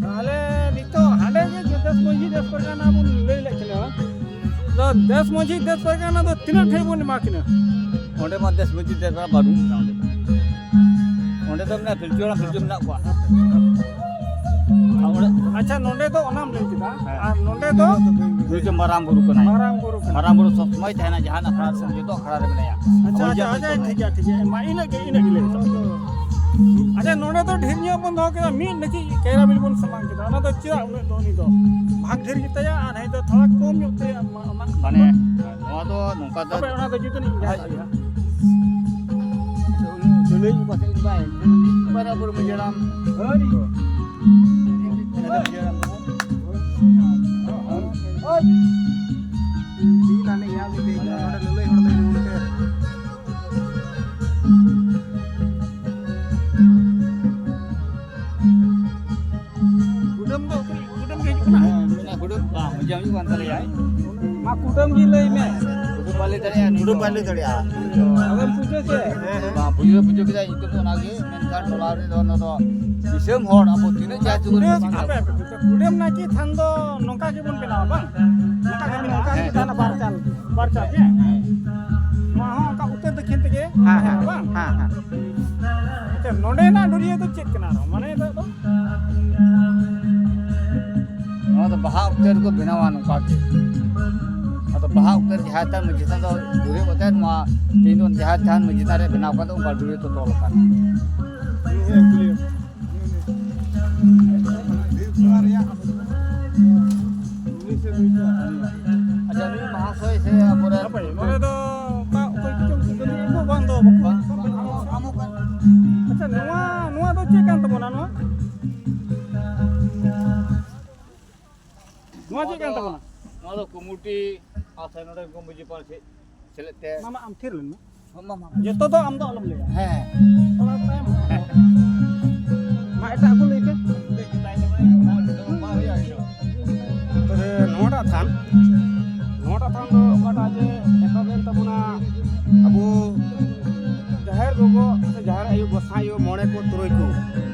ᱛᱟᱦᱞᱮ ᱱᱤᱛᱚᱜ ᱦᱟᱸᱰᱮ ᱜᱮ ᱡᱚᱛᱚ ᱢᱟᱹᱡᱷᱤ ᱫᱮᱥ ᱯᱟᱨᱜᱟᱱᱟ ᱵᱚᱱ ᱞᱟᱹᱭ ᱞᱮᱫ ᱠᱤᱱᱟ, ᱫᱚ ᱫᱮᱥ ᱢᱟᱹᱡᱷᱤ ᱫᱮᱥ ᱯᱟᱨᱜᱟᱱᱟ ᱫᱚ ᱛᱤᱱᱟᱹᱜ ᱴᱷᱮᱱ ᱵᱚᱱ ᱮᱢᱟ ᱠᱤᱱᱟ? ᱚᱸᱰᱮ ᱢᱟ ᱫᱮᱥ ᱢᱟᱹᱡᱷᱤ ᱫᱮᱥ ᱯᱟᱨᱜᱟᱱᱟ ᱵᱟᱹᱱᱩᱜ ᱠᱤᱱᱟ ᱚᱸᱰᱮ ᱫᱚ᱾ ᱚᱸᱰᱮ ᱫᱚ ᱢᱮᱱᱟᱜᱼᱟ, ᱯᱤᱞᱪᱩ ᱦᱟᱲᱟᱢ ᱯᱤᱞᱪᱩ ᱢᱮᱱᱟᱜ ᱠᱚᱣᱟ᱾ ᱟᱨ ᱚᱸᱰᱮ ᱟᱪᱪᱷᱟ, ᱱᱚᱸᱰᱮ ᱫᱚ ᱚᱱᱟᱢ ᱞᱟᱹᱭ ᱠᱮᱫᱟ, ᱦᱮᱸ᱾ ᱟᱨ ᱱᱚᱸᱰᱮ ᱫᱚ ᱱᱩᱭ ᱫᱚ ᱢᱟᱨᱟᱝ ᱵᱩᱨᱩ ᱠᱟᱱᱟᱭ᱾ ᱢᱟᱨᱟᱝ ᱵᱩᱨᱩ ᱠᱟᱱᱟᱭ᱾ ᱢᱟᱨᱟᱝ ᱵᱩᱨᱩ ᱥᱚᱵ ᱥᱚᱢᱚᱭ ᱛᱟᱦᱮᱱᱟ, ᱡᱟᱦᱟᱱ ᱟᱠᱷᱲᱟ ᱨᱮ, ᱡᱚᱛᱚ ᱟᱠᱷᱲᱟ ᱨᱮ ᱢᱮᱱᱟᱭᱟ᱾ ᱟᱪᱪᱷᱟ, ᱦᱳᱭ, ᱟᱪᱪᱷᱟ, ᱡᱟᱦᱟᱸ ᱟᱪᱪᱷᱟ, ᱢᱮᱱᱟᱜ ᱴᱷᱤᱠ ᱜᱮᱭᱟ, ᱴᱷᱤᱠ ᱜᱮᱭᱟ, ᱢᱟ ᱤᱱᱟᱹᱜ ᱜᱮ, ᱤᱱᱟᱹᱜ ᱜᱮ ᱞᱟᱹᱭ ᱢᱮ᱾ ᱟᱪᱪᱷᱟ, ᱱᱚᱸᱰᱮ ᱫᱚ ᱰᱷᱮᱨ ᱧᱚᱜ ᱵᱚᱱ ᱫᱚᱦᱚ ᱠᱮᱫᱟ, ᱢᱤᱫ ᱞᱟᱹᱜᱤᱫ ᱠᱟᱭᱨᱟ ᱵᱤᱞᱤ ᱵᱚᱱ ᱥᱟᱢᱟᱝ ᱠᱮᱫᱟ, ᱚᱱᱟ ᱫᱚ ᱪᱮᱫᱟᱜ ᱩᱱᱟᱹᱜ ᱫᱚ ᱩᱱᱤ ᱫᱚ ᱵᱷᱟᱜᱽ ᱰᱷᱮᱨ ᱜᱮᱛᱟᱭᱟ ᱟᱨ ᱦᱮᱸ ᱫᱚ ᱛᱷᱚᱲᱟ ᱠᱚᱢ ᱧᱚᱜ ᱛᱟᱭᱟ? ᱢᱟ-, ᱚᱱᱟ ᱢᱟᱱᱮ, ᱱᱚᱣᱟ ᱫᱚ ᱱᱚᱝᱠᱟ ᱫᱚ ᱦᱟᱯᱮ, ᱚᱱᱟ ᱫᱚ ᱡᱩᱫᱟᱹ ᱧᱚᱜ ᱤᱧ ᱦᱳᱭ᱾ ᱡᱟᱦᱟᱸ ᱩᱱᱤ ᱡᱩᱞᱟᱹᱭ ᱠᱚ ᱯᱟᱥᱮ ᱤᱧ ᱵᱟᱭ, ᱵᱟᱨᱟ ᱵᱩᱨᱩ ᱢᱟᱹᱡᱷᱤ ᱦᱟᱲᱟᱢ᱾ ᱦᱳᱭ᱾ ᱢᱟᱹᱡᱷᱤ ᱦᱟᱲᱟᱢ ᱫᱚ᱾ ᱦᱳᱭ᱾ ᱴᱷᱤᱠ ᱞᱟᱹᱭ ᱜᱮᱭᱟ, ᱩᱱᱤ ᱞᱟᱹᱭ ᱜᱮᱭᱟ, ᱱᱚᱰᱮ ᱞᱟᱹᱞᱟᱹᱭ ᱦᱚᱲ ᱞᱟᱹᱭ ᱨᱩᱣᱟᱹᱲ ᱠᱟᱭᱟ᱾ ᱠᱩᱰᱟᱹᱢ ᱫᱚ ᱩᱠᱩᱨ, ᱠᱩᱰᱟᱹᱢ ᱜᱮ ᱦᱤᱡᱩᱜ ᱠᱟᱱᱟ? ᱦᱮᱸ, ᱢᱮᱱᱟᱜ ᱠᱩᱰᱟᱹᱢ᱾ ᱵᱟᱝ, ᱢᱟᱹᱡᱷᱤ ᱦᱟᱲᱟᱢ ᱦᱤᱡᱩᱜ ᱠᱟᱱ ᱛᱟᱞᱮᱭᱟᱭ᱾ ᱢᱟ ᱠᱩᱰᱟᱹᱢ ᱜᱮ ᱞᱟᱹᱭ ᱢᱮ᱾ ᱠᱩᱰᱟᱹᱢ ᱵᱟᱭ ᱞᱟᱹᱭ ᱫᱟᱲᱮᱭᱟᱜᱼᱟ, ᱱᱩᱭ ᱫᱚ᱾ ᱟᱫᱚᱢ ᱯᱩᱡᱟᱹ ᱠᱮᱫ? ᱦᱮᱸ, ᱦᱮᱸ᱾ ᱵᱟᱝ, ᱯᱩᱡᱟᱹ ᱫᱚ ᱯᱩᱡᱟᱹ ᱠᱮᱫᱟᱭ, ᱧᱩᱛᱩᱢ ᱫᱚ ᱚᱱᱟᱜᱮ, ᱢᱮᱱᱠᱷᱟᱱ ᱴᱚᱞᱟ ᱨᱮᱫᱚ ᱚᱱᱟ ᱫᱚ ᱫᱤᱥᱚᱢ ᱦᱚᱲ, ᱟᱵᱚ ᱛᱤᱱᱟᱹᱜ ᱡᱟᱹᱛᱤ ᱵᱚᱱ ᱠᱩᱰᱟᱹᱢ, ᱢᱮᱥᱟ ᱦᱟᱯᱮ, ᱦᱟᱯᱮ, ᱠᱩᱰᱟᱹᱢ ᱱᱟᱭᱠᱮ ᱛᱷᱟᱱ ᱫᱚ ᱱᱚᱝᱠᱟ ᱜᱮᱵᱚᱱ ᱵᱮᱱᱟᱣᱟ, ᱵᱟᱝ? ᱱᱚᱝᱠᱟ ᱜᱮ ᱵᱮᱱᱟᱣᱟ, ᱱᱚᱝᱠᱟ ᱜᱮ ᱦᱮᱸ᱾ ᱛᱟᱦᱮᱱᱟ, ᱵᱟᱨ ᱪᱟᱞ, ᱵᱟᱨ ᱪᱟᱞ, ᱦᱮᱸ? ᱱᱚᱣᱟ ᱦᱚᱸ ᱚᱱᱠᱟ ᱩᱛᱛᱚᱨ ᱫᱚᱠᱷᱤᱱ ᱛᱮᱜᱮ ᱦᱮᱸ, ᱦᱮᱸ, ᱛᱟᱦᱮᱱᱟ, ᱵᱟᱝ? ᱦᱮᱸ, ᱦᱮᱸ᱾ ᱟᱪᱪᱷᱟ, ᱱᱚᱰᱮᱱᱟᱜ ᱰᱩᱨᱤᱭᱟᱹ ᱫᱚ ᱪᱮᱫ ᱠᱟᱱᱟ ᱟᱨᱦᱚᱸ? ᱢᱟᱱᱮ ᱱᱤᱛᱚᱜ ᱫᱚ? ᱱᱚᱣᱟ ᱫᱚ ᱵᱟᱦᱟ ᱚᱠᱛᱮ ᱨᱮᱠᱚ ᱵᱮᱱᱟᱣᱟ ᱱᱚᱝᱠᱟ ᱜᱮ᱾ ᱟᱫᱚ ᱵᱟᱦᱟ ᱚᱠᱛᱮ ᱨᱮ ᱡᱟᱦᱮᱨ ᱛᱷᱟᱱ ᱢᱟᱹᱡᱷᱤ ᱛᱷᱟᱱ ᱫᱚ ᱫᱩᱲᱩᱵ ᱠᱟᱛᱮ ᱱᱚᱣᱟ ᱛᱮᱦᱮᱧ ᱫᱚ ᱡᱟᱦᱮᱨ ᱛᱷᱟᱱ ᱢᱟᱹᱡᱷᱤ ᱛᱷᱟᱱ ᱨᱮ ᱵᱮᱱᱟᱣ ᱠᱟᱛᱮ ᱚᱱᱠᱟ ᱰᱩᱨᱤᱭᱟᱹ ᱫᱚ ᱛᱚᱞ ᱟᱠᱟᱱᱟ᱾ ᱟᱪᱪᱷᱟ, ᱱᱩᱭ ᱢᱟᱦᱟᱥᱚᱭ ᱥᱮ ᱟᱵᱚᱨᱮᱱ ᱦᱟᱯᱮ, ᱱᱚᱰᱮ ᱫᱚ ᱚᱠᱟ, ᱚᱠᱚᱭ ᱠᱚᱪᱚᱝ ᱠᱚ ᱠᱟᱹᱢᱤᱭᱟ ᱠᱚ, ᱵᱟᱝ ᱫᱚ ᱵᱟᱠᱚ᱾ ᱵᱟᱝ, ᱵᱟᱝ, ᱟᱢ, ᱟᱢ ᱚᱠᱟ? ᱟᱪᱪᱷᱟ, ᱱᱚᱣᱟ, ᱱᱚᱣᱟ ᱫᱚ ᱪᱮᱫ ᱠᱟᱱ ᱛᱟᱵᱚᱱᱟ ᱱᱚᱣᱟ? ᱱᱚᱣᱟ ᱪᱮᱫ ᱠᱟᱱ ᱛᱟᱵᱚᱱᱟ? ᱱᱚᱣᱟ ᱫᱚ ᱠᱚᱢᱤᱴᱤ ᱟᱥᱮ ᱱᱚᱰᱮ ᱠᱚ ᱢᱟᱹᱡᱷᱤ ᱯᱟᱲ ᱥᱮᱫ ᱥᱮᱞᱮᱫ ᱛᱮ᱾ ᱢᱟᱢᱟ, ᱟᱢ ᱛᱷᱤᱨ ᱞᱮᱱ ᱢᱮ᱾ ᱦᱚᱸ, ᱢᱟᱢᱟ᱾ ᱡᱚᱛᱚ ᱫᱚ ᱟᱢ ᱫᱚ ᱟᱞᱚᱢ ᱞᱟᱹᱭᱟ᱾ ᱦᱮᱸ᱾ ᱛᱷᱚᱲᱟ ᱛᱟᱭᱚᱢ᱾ ᱢᱟ, ᱮᱴᱟᱜ ᱠᱚ ᱞᱟᱹᱭ ᱯᱮ᱾ ᱛᱚᱵᱮ ᱱᱚᱣᱟᱴᱟᱜ ᱛᱷᱟᱱ, ᱱᱚᱣᱟᱴᱟᱜ ᱛᱷᱟᱱ ᱫᱚ ᱚᱠᱟᱴᱟᱜ ᱡᱮ ᱮᱛᱚᱦᱚᱵ ᱮᱱ ᱛᱟᱵᱚᱱᱟ, ᱟᱵᱚ ᱡᱟᱦᱮᱨ ᱜᱚᱜᱚ ᱥᱮ ᱡᱟᱦᱮᱨ ᱟᱭᱳ, ᱜᱚᱸᱥᱟᱭ ᱟᱭᱳ, ᱢᱚᱬᱮ ᱠᱚ, ᱛᱩᱨᱩᱭ ᱠᱚ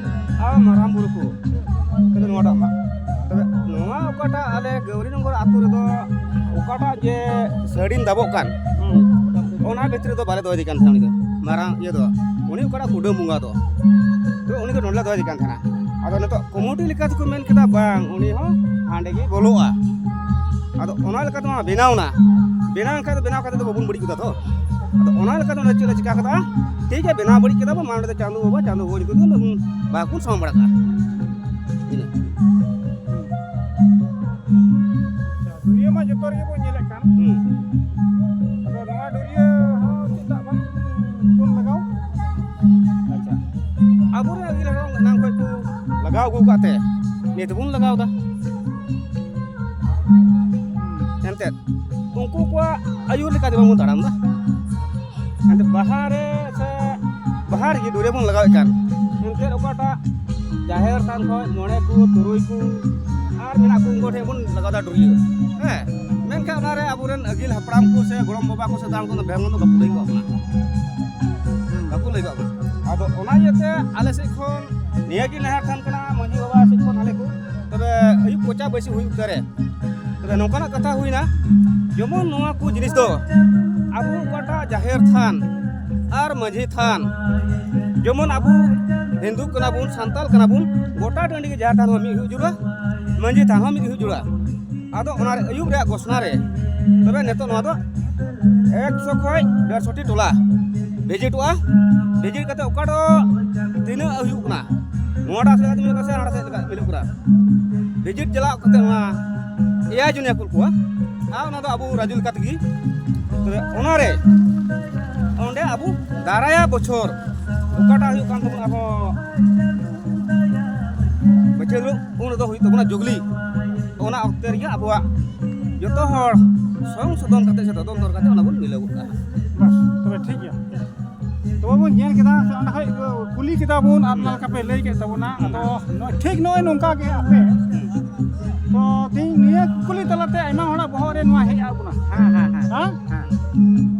ᱟᱨ ᱢᱟᱨᱟᱝ ᱵᱩᱨᱩ ᱠᱚ, ᱛᱚᱵᱮ ᱱᱚᱣᱟᱴᱟᱜ ᱢᱟ, ᱛᱚᱵᱮ ᱱᱚᱣᱟ ᱚᱠᱟᱴᱟᱜ ᱟᱞᱮ ᱜᱟᱹᱣᱨᱤᱱᱚᱜᱚᱨ ᱟᱹᱛᱩ ᱨᱮᱫᱚ ᱚᱠᱟᱴᱟᱜ ᱡᱮ ᱥᱟᱹᱲᱤᱢ ᱫᱟᱵᱚᱜ ᱠᱟᱱ, ᱚᱱᱟ ᱵᱷᱤᱛᱨᱤ ᱫᱚ ᱵᱟᱞᱮ ᱫᱚᱦᱚᱭᱮᱫᱮ ᱠᱟᱱ ᱛᱟᱦᱮᱱᱟ᱾ ᱩᱱᱤ ᱫᱚ ᱢᱟᱨᱟᱝ ᱤᱭᱟᱹ ᱫᱚ, ᱩᱱᱤ ᱚᱠᱟᱴᱟᱜ ᱠᱩᱰᱟᱹᱢ ᱵᱚᱸᱜᱟ ᱫᱚ, ᱛᱚ ᱩᱱᱤ ᱫᱚ ᱱᱚᱰᱮ ᱞᱮ ᱫᱚᱦᱚᱭᱮᱫᱮ ᱠᱟᱱ ᱛᱟᱦᱮᱱᱟ᱾ ᱟᱫᱚ ᱱᱤᱛᱚᱜ ᱠᱚᱢᱤᱴᱤ ᱞᱮᱠᱟ ᱛᱮᱠᱚ ᱢᱮᱱ ᱠᱮᱫᱟ, ᱵᱟᱝ, ᱩᱱᱤ ᱦᱚᱸ ᱦᱟᱸᱰᱮ ᱜᱮ ᱵᱚᱞᱚᱜᱼᱟ᱾ ᱟᱫᱚ ᱚᱱᱟ ᱞᱮᱠᱟᱛᱮ ᱢᱟ ᱵᱮᱱᱟᱣ ᱮᱱᱟ, ᱵᱮᱱᱟᱣ ᱮᱱ ᱠᱷᱟᱡ ᱫᱚ ᱵᱮᱱᱟᱣ ᱠᱟᱛᱮ ᱫᱚ ᱵᱟᱵᱚᱱ ᱵᱟᱹᱲᱤᱡ ᱜᱚᱫᱟ ᱛᱚ᱾ ᱟᱫᱚ ᱚᱱᱟ ᱞᱮᱠᱟᱛᱮ ᱱᱚᱰᱮ ᱪᱮᱫ ᱞᱮ ᱪᱤᱠᱟ ᱠᱟᱫᱟ, ᱴᱷᱤᱠ ᱜᱮᱭᱟ, ᱵᱮᱱᱟᱣ ᱵᱟᱹᱲᱤᱡ ᱠᱮᱫᱟ ᱵᱚᱱ, ᱢᱟ ᱱᱚᱰᱮ ᱪᱟᱸᱫᱳ ᱵᱟᱵᱟ, ᱪᱟᱸᱫᱳ ᱵᱟᱵᱟ ᱧᱩᱛᱩᱢ ᱛᱮ ᱵᱟᱦᱟ ᱠᱚᱵᱚᱱ ᱥᱟᱢᱟᱣ ᱵᱟᱲᱟ ᱠᱟᱜᱼᱟ᱾ ᱤᱱᱟᱹ᱾ ᱟᱪᱪᱷᱟ, ᱰᱩᱨᱤᱭᱟᱹ ᱢᱟ ᱡᱚᱛᱚ ᱨᱮᱜᱮ ᱵᱚᱱ ᱧᱮᱞᱮᱫ ᱠᱟᱱ᱾ ᱦᱩᱸ᱾ ᱟᱫᱚ ᱱᱚᱣᱟ ᱰᱩᱨᱤᱭᱟᱹ ᱦᱚᱸ ᱪᱮᱫᱟᱜ ᱵᱟᱝ ᱵᱚᱱ ᱞᱟᱜᱟᱣ? ᱟᱪᱪᱷᱟ, ᱟᱵᱚᱨᱮᱱ ᱟᱹᱜᱤᱞ ᱦᱟᱲᱟᱢ ᱮᱱᱟᱝ ᱠᱷᱚᱱ ᱠᱚ ᱞᱟᱜᱟᱣ ᱟᱹᱜᱩ ᱟᱠᱟᱫ ᱛᱮ ᱱᱤᱛ ᱵᱚᱱ ᱞᱟᱜᱟᱣ ᱮᱫᱟ᱾ ᱮᱱᱛᱮᱫ ᱩᱱᱠᱩ ᱠᱚᱣᱟᱜ ᱟᱹᱭᱩᱨ ᱞᱮᱠᱟᱛᱮ ᱵᱟᱝᱵᱚᱱ ᱛᱟᱲᱟᱢ ᱮᱫᱟ᱾ ᱮᱱᱛᱮᱫ ᱵᱟᱦᱟ ᱨᱮ ᱥᱮ ᱵᱟᱦᱟ ᱨᱮᱜᱮ ᱰᱩᱨᱤᱭᱟᱹ ᱵᱚᱱ ᱞᱟᱜᱟᱣᱮᱫ ᱠᱟᱱ, ᱮᱱᱛᱮᱫ ᱚᱠᱟᱴᱟᱜ ᱡᱟᱦᱮᱨ ᱛᱷᱟᱱ ᱠᱷᱚᱱ ᱢᱚᱬᱮ ᱠᱚ, ᱛᱩᱨᱩᱭ ᱠᱚ ᱟᱨ ᱢᱮᱱᱟᱜ ᱠᱚ, ᱩᱱᱠᱩ ᱴᱷᱮᱱ ᱵᱚᱱ ᱞᱟᱜᱟᱣ ᱮᱫᱟ ᱰᱩᱨᱤᱭᱟᱹ᱾ ᱦᱮᱸ, ᱢᱮᱱᱠᱷᱟᱱ ᱚᱱᱟᱨᱮ ᱟᱵᱚᱨᱮᱱ ᱟᱹᱜᱤᱞ ᱦᱟᱯᱲᱟᱢ ᱠᱚ ᱥᱮ ᱜᱚᱲᱚᱢ ᱵᱟᱵᱟ ᱠᱚ ᱥᱮ ᱫᱟᱢ ᱠᱚᱫᱚ ᱵᱮᱝᱜᱚᱞ ᱫᱚ ᱵᱟᱠᱚ ᱞᱟᱹᱭ ᱠᱟᱜ ᱵᱚᱱᱟ, ᱵᱟᱠᱚ ᱞᱟᱹᱭ ᱠᱟᱜ ᱵᱚᱱᱟ᱾ ᱟᱫᱚ ᱚᱱᱟ ᱤᱭᱟᱹᱛᱮ ᱟᱞᱮ ᱥᱮᱫ ᱠᱷᱚᱱ ᱱᱤᱭᱟᱹ ᱜᱮ ᱱᱮᱦᱚᱨ ᱛᱟᱦᱮᱱ ᱠᱟᱱᱟ ᱢᱟᱹᱡᱷᱤ ᱵᱟᱵᱟ ᱥᱮᱫ ᱠᱷᱚᱱ ᱟᱞᱮ ᱠᱚ, ᱛᱚᱵᱮ ᱟᱹᱭᱩᱵ ᱠᱚᱪᱟ ᱵᱟᱹᱭᱥᱤ ᱦᱩᱭᱩᱜ ᱚᱠᱛᱮ ᱨᱮ, ᱛᱚᱵᱮ ᱱᱚᱝᱠᱟᱱᱟᱜ ᱠᱟᱛᱷᱟ ᱦᱩᱭᱱᱟ, ᱡᱮᱢᱚᱱ ᱱᱚᱣᱟ ᱠᱚ ᱡᱤᱱᱤᱥ ᱫᱚ ᱟᱵᱚ ᱚᱠᱟᱴᱟᱜ ᱡᱟᱦᱮᱨ ᱛᱷᱟᱱ ᱟᱨ ᱢᱟᱹᱡᱷᱤ ᱛᱷᱟᱱ, ᱡᱮᱢᱚᱱ ᱟᱵᱚ ᱦᱤᱱᱫᱩ ᱠᱟᱱᱟ ᱵᱚᱱ, ᱥᱟᱱᱛᱟᱞ ᱠᱟᱱᱟ ᱵᱚᱱ, ᱜᱚᱴᱟ ᱴᱟᱺᱰᱤ ᱜᱮ ᱡᱟᱦᱮᱨ ᱛᱷᱟᱱ ᱦᱚᱸ ᱢᱤᱫ ᱦᱩᱭᱩᱜ ᱡᱟᱹᱨᱩᱲᱟ, ᱢᱟᱹᱡᱷᱤ ᱛᱷᱟᱱ ᱦᱚᱸ ᱢᱤᱫ ᱦᱩᱭᱩᱜ ᱡᱟᱹᱨᱩᱲᱟ᱾ ᱟᱫᱚ ᱚᱱᱟ ᱨᱮ ᱟᱹᱭᱩᱵ ᱨᱮᱭᱟᱜ ᱜᱷᱳᱥᱱᱟ ᱨᱮ ᱛᱚᱵᱮ ᱱᱤᱛᱚᱜ ᱱᱚᱣᱟ ᱫᱚ ᱮᱠᱥᱚ ᱠᱷᱚᱱ ᱰᱮᱲᱥᱚ ᱴᱤ ᱴᱚᱞᱟ ᱵᱷᱤᱡᱤᱴᱚᱜᱼᱟ᱾ ᱵᱷᱤᱡᱤᱴ ᱠᱟᱛᱮ ᱚᱠᱟ ᱫᱚ ᱛᱤᱱᱟᱹᱜ ᱦᱩᱭᱩᱜ ᱠᱟᱱᱟ, ᱱᱚᱣᱟᱴᱟᱜ ᱥᱮᱫ ᱞᱮᱠᱟ ᱢᱤᱞᱟᱹᱜ ᱠᱟᱱᱟ ᱥᱮ ᱦᱟᱱᱟᱴᱟᱜ ᱥᱮᱫ ᱞᱮᱠᱟ ᱢᱤᱞᱟᱹᱜ ᱠᱟᱱᱟ, ᱵᱷᱤᱡᱤᱴ ᱪᱟᱞᱟᱣ ᱠᱟᱛᱮ ᱚᱱᱟ ᱮᱭᱟᱭ ᱡᱚᱱ ᱠᱩᱞ ᱠᱚᱣᱟ᱾ ᱟᱨ ᱚᱱᱟ ᱫᱚ ᱟᱵᱚ ᱨᱟᱡᱩ ᱞᱮᱠᱟ ᱛᱮᱜᱮ, ᱛᱚᱵᱮ ᱚᱱᱟᱨᱮ ᱚᱸᱰᱮ ᱟᱵᱚ ᱫᱟᱨᱟᱭᱟ ᱵᱚᱪᱷᱚᱨ ᱚᱠᱟᱴᱟᱜ ᱦᱩᱭᱩᱜ ᱠᱟᱱ ᱛᱟᱵᱚᱱᱟ ᱟᱵᱚ ᱵᱟᱹᱪᱷᱟᱹ ᱦᱤᱞᱳᱜ, ᱩᱱ ᱨᱮᱫᱚ ᱦᱩᱭᱩᱜ ᱛᱟᱵᱚᱱᱟ ᱡᱩᱜᱽᱞᱤ᱾ ᱚᱱᱟ ᱚᱠᱛᱮ ᱨᱮᱜᱮ ᱟᱵᱚᱣᱟᱜ ᱡᱚᱛᱚ ᱦᱚᱲ ᱥᱚᱝᱥᱳᱫᱷᱚᱱ ᱠᱟᱛᱮ ᱥᱮ ᱛᱚᱫᱚᱱᱛᱚᱨ ᱠᱟᱛᱮ ᱚᱱᱟ ᱵᱚᱱ ᱢᱤᱞᱟᱹᱣ ᱜᱚᱫ ᱠᱟᱜᱼᱟ᱾ ᱵᱟᱥ, ᱛᱚᱵᱮ ᱴᱷᱤᱠ ᱜᱮᱭᱟ᱾ ᱛᱚᱵᱮ ᱵᱚᱱ ᱧᱮᱞ ᱠᱮᱫᱟ ᱥᱮ ᱚᱸᱰᱮ ᱠᱷᱚᱡ ᱠᱩᱞᱤ ᱠᱮᱫᱟ ᱵᱚᱱ ᱟᱨ ᱚᱱᱟ ᱞᱮᱠᱟ ᱯᱮ ᱞᱟᱹᱭ ᱠᱮᱫ ᱛᱟᱵᱚᱱᱟ᱾ ᱟᱫᱚ ᱱᱚᱜᱼᱚᱭ ᱴᱷᱤᱠ ᱱᱚᱜᱼᱚᱭ ᱱᱚᱝᱠᱟ ᱜᱮ ᱟᱯᱮ, ᱛᱚ ᱛᱮᱦᱮᱧ ᱱᱤᱭᱟᱹ ᱠᱩᱠᱞᱤ ᱛᱟᱞᱟᱛᱮ ᱟᱭᱢᱟ ᱦᱚᱲᱟᱜ ᱵᱚᱦᱚᱜ ᱨᱮ ᱱᱚᱣᱟ ᱦᱮᱡ ᱟᱫ ᱵᱚᱱᱟ᱾ ᱦᱮᱸ, ᱦᱮᱸ, ᱦᱮᱸ᱾ ᱦᱮᱸ? ᱦᱮᱸ᱾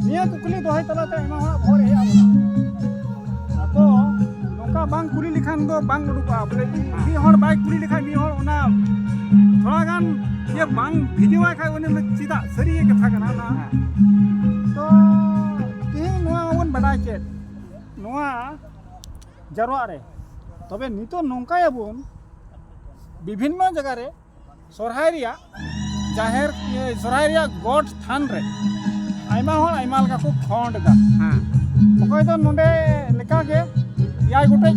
ᱱᱤᱭᱟᱹ ᱠᱩᱠᱞᱤ ᱫᱚᱦᱚᱭ ᱛᱟᱞᱟᱛᱮ ᱟᱭᱢᱟ ᱦᱚᱲᱟᱜ ᱵᱚᱦᱚᱜ ᱨᱮ ᱦᱮᱡ ᱟᱫ ᱵᱚᱱᱟ᱾ ᱟᱫᱚ ᱱᱚᱝᱠᱟ ᱵᱟᱝ ᱠᱩᱞᱤ ᱞᱮᱠᱷᱟᱱ ᱫᱚ ᱵᱟᱝ ᱩᱰᱩᱠᱚᱜᱼᱟ᱾ ᱵᱚᱞᱮ ᱢᱤᱫ ᱦᱚᱲ ᱵᱟᱭ ᱠᱩᱞᱤ ᱞᱮᱠᱷᱟᱱ ᱢᱤᱫ ᱦᱚᱲ ᱚᱱᱟ ᱛᱷᱚᱲᱟ ᱜᱟᱱ ᱡᱮ ᱵᱟᱝ ᱵᱷᱤᱰᱤᱣᱟᱭ ᱠᱷᱟᱡ ᱩᱱᱤ ᱫᱚ ᱪᱮᱫᱟᱜ? ᱥᱟᱹᱨᱤ ᱜᱮ ᱠᱟᱛᱷᱟ ᱠᱟᱱᱟ ᱚᱱᱟ᱾ ᱦᱮᱸ᱾ ᱛᱚ ᱛᱮᱦᱮᱧ ᱱᱚᱣᱟ ᱢᱟᱵᱚᱱ ᱵᱟᱰᱟᱭ ᱠᱮᱫ, ᱱᱚᱣᱟ ᱡᱟᱨᱣᱟᱜ ᱨᱮ, ᱛᱚᱵᱮ ᱱᱤᱛᱚᱜ ᱱᱚᱝᱠᱟᱭᱟᱵᱚᱱ, ᱵᱤᱵᱷᱤᱱᱱᱚ ᱡᱟᱭᱜᱟ ᱨᱮ ᱥᱚᱨᱦᱟᱭ ᱨᱮᱭᱟᱜ ᱡᱟᱦᱮᱨ, ᱤᱭᱟᱹ, ᱥᱚᱨᱦᱟᱭ ᱨᱮᱭᱟᱜ ᱜᱚᱰ ᱛᱷᱟᱱ ᱨᱮ ᱟᱭᱢᱟ ᱦᱚᱲ ᱟᱭᱢᱟ ᱞᱮᱠᱟ ᱠᱚ ᱠᱷᱚᱸᱰ ᱮᱫᱟ᱾ ᱦᱮᱸ᱾ ᱚᱠᱚᱭ ᱫᱚ ᱱᱚᱰᱮ ᱞᱮᱠᱟ ᱜᱮ ᱮᱭᱟᱭ ᱜᱚᱴᱮᱡ,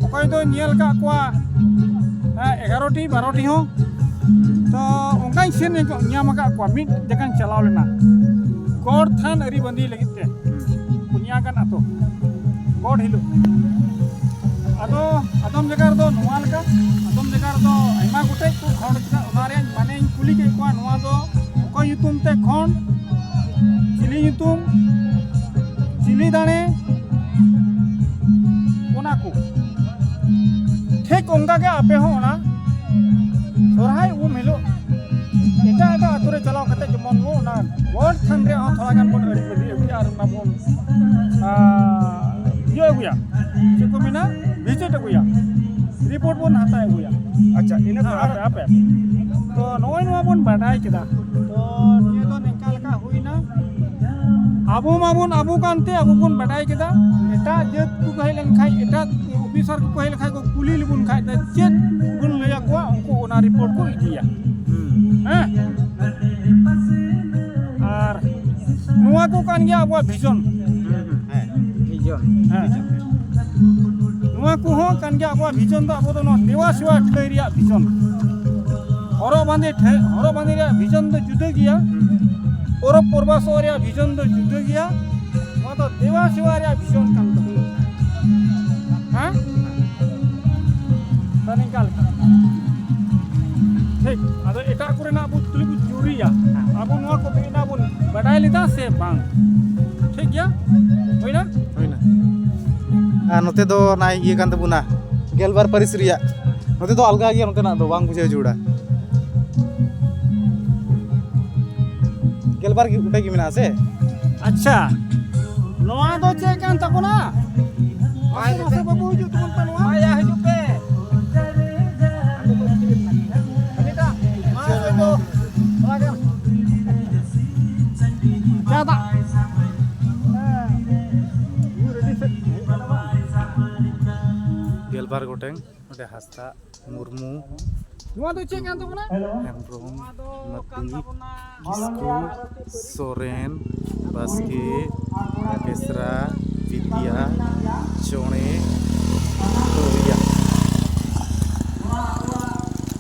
ᱚᱠᱚᱭ ᱫᱚ ᱧᱮᱞ ᱟᱠᱟᱫ ᱠᱚᱣᱟ, ᱦᱮᱸ, ᱮᱜᱟᱨᱚ ᱴᱤ, ᱵᱟᱨᱚ ᱴᱤ ᱦᱚᱸ᱾ ᱛᱚ ᱚᱱᱠᱟᱧ ᱥᱮᱱ ᱧᱟᱢ ᱟᱠᱟᱫ ᱠᱚᱣᱟ, ᱢᱤᱫ ᱡᱟᱭᱜᱟᱧ ᱪᱟᱞᱟᱣ ᱞᱮᱱᱟ ᱜᱚᱰ ᱛᱷᱟᱱ ᱟᱹᱨᱤ ᱵᱟᱸᱫᱤ ᱞᱟᱹᱜᱤᱫ ᱛᱮ᱾ ᱯᱩᱱᱭᱟ ᱜᱟᱱ ᱟᱛᱳ ᱜᱚᱰ ᱦᱤᱞᱳᱜ᱾ ᱟᱫᱚ ᱟᱫᱚᱢ ᱡᱟᱭᱜᱟ ᱨᱮᱫᱚ ᱱᱚᱣᱟ ᱞᱮᱠᱟ, ᱟᱫᱚᱢ ᱡᱟᱭᱜᱟ ᱨᱮᱫᱚ ᱟᱭᱢᱟ ᱜᱚᱴᱮᱡ ᱠᱚ ᱠᱷᱚᱸᱰ ᱠᱮᱫᱟ᱾ ᱚᱱᱟ ᱨᱮᱭᱟᱜ ᱢᱟᱱᱮᱧ ᱠᱩᱞᱤ ᱠᱮᱫ ᱠᱚᱣᱟ, ᱱᱚᱣᱟ ᱫᱚ ᱚᱠᱚᱭ ᱧᱩᱛᱩᱢ ᱛᱮ ᱠᱷᱚᱸᱰ, ᱪᱤᱞᱤ ᱧᱩᱛᱩᱢ, ᱪᱤᱞᱤ ᱫᱟᱲᱮ, ᱚᱱᱟ ᱠᱚ᱾ ᱴᱷᱤᱠ ᱚᱱᱠᱟ ᱜᱮ ᱟᱯᱮ ᱦᱚᱸ ᱚᱱᱟ ᱥᱚᱨᱦᱟᱭ ᱩᱢ ᱦᱤᱞᱳᱜ ᱮᱴᱟᱜ ᱮᱴᱟᱜ ᱟᱛᱳ ᱨᱮ ᱪᱟᱞᱟᱣ ᱠᱟᱛᱮ ᱡᱮᱢᱚᱱ ᱵᱚ ᱚᱱᱟ ᱜᱚᱰ ᱛᱷᱟᱱ ᱨᱮ ᱦᱚᱸ ᱛᱷᱚᱲᱟ ᱜᱟᱱ ᱵᱚᱱ ᱟᱹᱨᱤ ᱵᱟᱹᱫᱤ ᱟᱹᱜᱩᱭᱟ ᱟᱨ ᱚᱱᱟ ᱵᱚᱱ, ᱟᱨ, ᱤᱭᱟᱹ ᱟᱹᱜᱩᱭᱟ, ᱪᱮᱫ ᱠᱚ ᱢᱮᱱᱟ, ᱵᱷᱤᱡᱤᱴ ᱟᱹᱜᱩᱭᱟ, ᱨᱤᱯᱳᱨᱴ ᱵᱚᱱ ᱦᱟᱛᱟᱣ ᱟᱹᱜᱩᱭᱟ᱾ ᱟᱪᱪᱷᱟ, ᱤᱱᱟᱹ ᱦᱮᱸ, ᱯᱚᱨ ᱟᱯᱮ, ᱟᱯᱮ᱾ ᱛᱚ ᱱᱚᱜᱼᱚᱭ ᱱᱚᱣᱟ ᱵᱚᱱ ᱵᱟᱰᱟᱭ ᱠᱮᱫᱟ᱾ ᱛᱚ ᱱᱤᱭᱟᱹ ᱫᱚ ᱱᱤᱝᱠᱟ ᱞᱮᱠᱟ ᱦᱩᱭᱱᱟ᱾ ᱟᱵᱚ ᱢᱟᱵᱚᱱ ᱟᱵᱚ ᱠᱟᱱᱛᱮ ᱟᱵᱚ ᱵᱚᱱ ᱵᱟᱰᱟᱭ ᱠᱮᱫᱟ᱾ ᱮᱴᱟᱜ ᱡᱟᱹᱛ ᱠᱚ ᱦᱮᱡ ᱞᱮᱱᱠᱷᱟᱱ, ᱮᱴᱟᱜ ᱚᱯᱷᱤᱥᱟᱨ ᱠᱚᱠᱚ ᱦᱮᱡ ᱞᱮᱱᱠᱷᱟᱱ ᱠᱚ ᱠᱩᱞᱤ ᱞᱮᱵᱚᱱ ᱠᱷᱟᱡ ᱫᱚ ᱪᱮᱫ ᱵᱚᱱ ᱞᱟᱹᱭ ᱟᱠᱚᱣᱟ, ᱩᱱᱠᱩ ᱚᱱᱟ ᱨᱤᱯᱳᱨᱴ ᱠᱚ ᱤᱫᱤᱭᱟ᱾ ᱦᱮᱸ? ᱟᱨ ᱱᱚᱣᱟ ᱠᱚ ᱠᱟᱱ ᱜᱮᱭᱟ ᱟᱵᱚᱣᱟᱜ ᱵᱷᱤᱡᱚᱱ᱾ ᱦᱮᱸ, ᱵᱷᱤᱡᱚᱱ᱾ ᱦᱮᱸ᱾ ᱱᱚᱣᱟ ᱠᱚᱦᱚᱸ ᱠᱟᱱ ᱜᱮᱭᱟ ᱟᱵᱚᱣᱟᱜ ᱵᱷᱤᱡᱚᱱ ᱫᱚ, ᱟᱵᱚ ᱫᱚ ᱱᱚᱣᱟ ᱫᱮᱣᱟ ᱥᱮᱣᱟ ᱴᱷᱟᱹᱭ ᱨᱮᱭᱟᱜ ᱵᱷᱤᱡᱚᱱ᱾ ᱦᱚᱨᱚᱜ ᱵᱟᱸᱫᱮ ᱴᱷᱟᱹᱭ, ᱦᱚᱨᱚᱜ ᱵᱟᱸᱫᱮ ᱨᱮᱭᱟᱜ ᱵᱷᱤᱡᱚᱱ ᱫᱚ ᱡᱩᱫᱟᱹ ᱜᱮᱭᱟ᱾ ᱯᱚᱨᱚᱵᱽ ᱯᱚᱨᱵᱟᱥᱚᱜ ᱨᱮᱭᱟᱜ ᱵᱷᱤᱡᱚᱱ ᱫᱚ ᱡᱩᱫᱟᱹ ᱜᱮᱭᱟ᱾ ᱱᱚᱣᱟ ᱫᱚ ᱫᱮᱣᱟ ᱥᱮᱣᱟ ᱨᱮᱭᱟᱜ ᱵᱷᱤᱡᱚᱱ ᱠᱟᱱ ᱛᱟᱵᱚᱱᱟ᱾ ᱦᱮᱸ? ᱛᱚ ᱱᱤᱝᱠᱟ ᱞᱮᱠᱟ᱾ ᱴᱷᱤᱠ᱾ ᱟᱫᱚ ᱮᱴᱟᱜ ᱠᱚᱨᱮᱱᱟᱜ ᱵᱚ ᱛᱩᱞᱩᱡ ᱵᱚ ᱡᱩᱨᱤᱭᱟ᱾ ᱟᱵᱚ ᱱᱚᱣᱟ ᱠᱚ ᱛᱮᱜᱮ ᱱᱟᱜ ᱵᱚᱱ ᱵᱟᱰᱟᱭ ᱞᱮᱫᱟ ᱥᱮ ᱵᱟᱝ? ᱴᱷᱤᱠ ᱜᱮᱭᱟ? ᱦᱩᱭᱱᱟ? ᱦᱩᱭᱱᱟ᱾ ᱟᱨ ᱱᱚᱛᱮ ᱫᱚ ᱱᱟᱭ ᱤᱭᱟᱹ ᱠᱟᱱ ᱛᱟᱵᱚᱱᱟ, ᱜᱮᱞᱵᱟᱨ ᱯᱟᱹᱨᱤᱥ ᱨᱮᱭᱟᱜ᱾ ᱱᱚᱛᱮ ᱫᱚ ᱟᱞᱜᱟ ᱜᱮᱭᱟ, ᱱᱚᱛᱮᱱᱟᱜ ᱫᱚ ᱵᱟᱝ ᱵᱩᱡᱷᱟᱹᱣ ᱡᱩᱲᱟ᱾ ᱜᱮᱞᱵᱟᱨ ᱜᱮ ᱜᱚᱴᱮᱡ ᱜᱮ ᱢᱮᱱᱟᱜᱼᱟ ᱥᱮ? ᱟᱪᱪᱷᱟ, ᱱᱚᱣᱟ ᱫᱚ ᱪᱮᱫ ᱠᱟᱱ ᱛᱟᱵᱚᱱᱟ? ᱢᱟᱥᱮ, ᱢᱟᱥᱮ ᱵᱟᱹᱵᱩ, ᱦᱤᱡᱩᱜ ᱛᱟᱵᱚᱱ ᱯᱮ ᱱᱚᱣᱟ᱾ ᱦᱤᱡᱩᱜ ᱯᱮ᱾ ᱦᱟᱹᱱᱤᱴᱟᱜ, ᱢᱟ, ᱵᱟᱨ ᱜᱚᱴᱮᱱ ᱱᱚᱰᱮ ᱦᱟᱸᱥᱫᱟ, ᱢᱩᱨᱢᱩ, ᱱᱚᱣᱟ ᱫᱚ ᱪᱮᱫ ᱠᱟᱱ ᱛᱟᱵᱚᱱᱟ? ᱦᱮᱢᱵᱨᱚᱢ, ᱢᱟᱹᱛᱤ, ᱠᱤᱥᱠᱩ, ᱥᱚᱨᱮᱱ, ᱵᱟᱥᱠᱮ, ᱵᱮᱥᱨᱟ, ᱵᱤᱫᱽᱭᱟ, ᱪᱚᱬᱮ, ᱫᱚᱨᱭᱟ᱾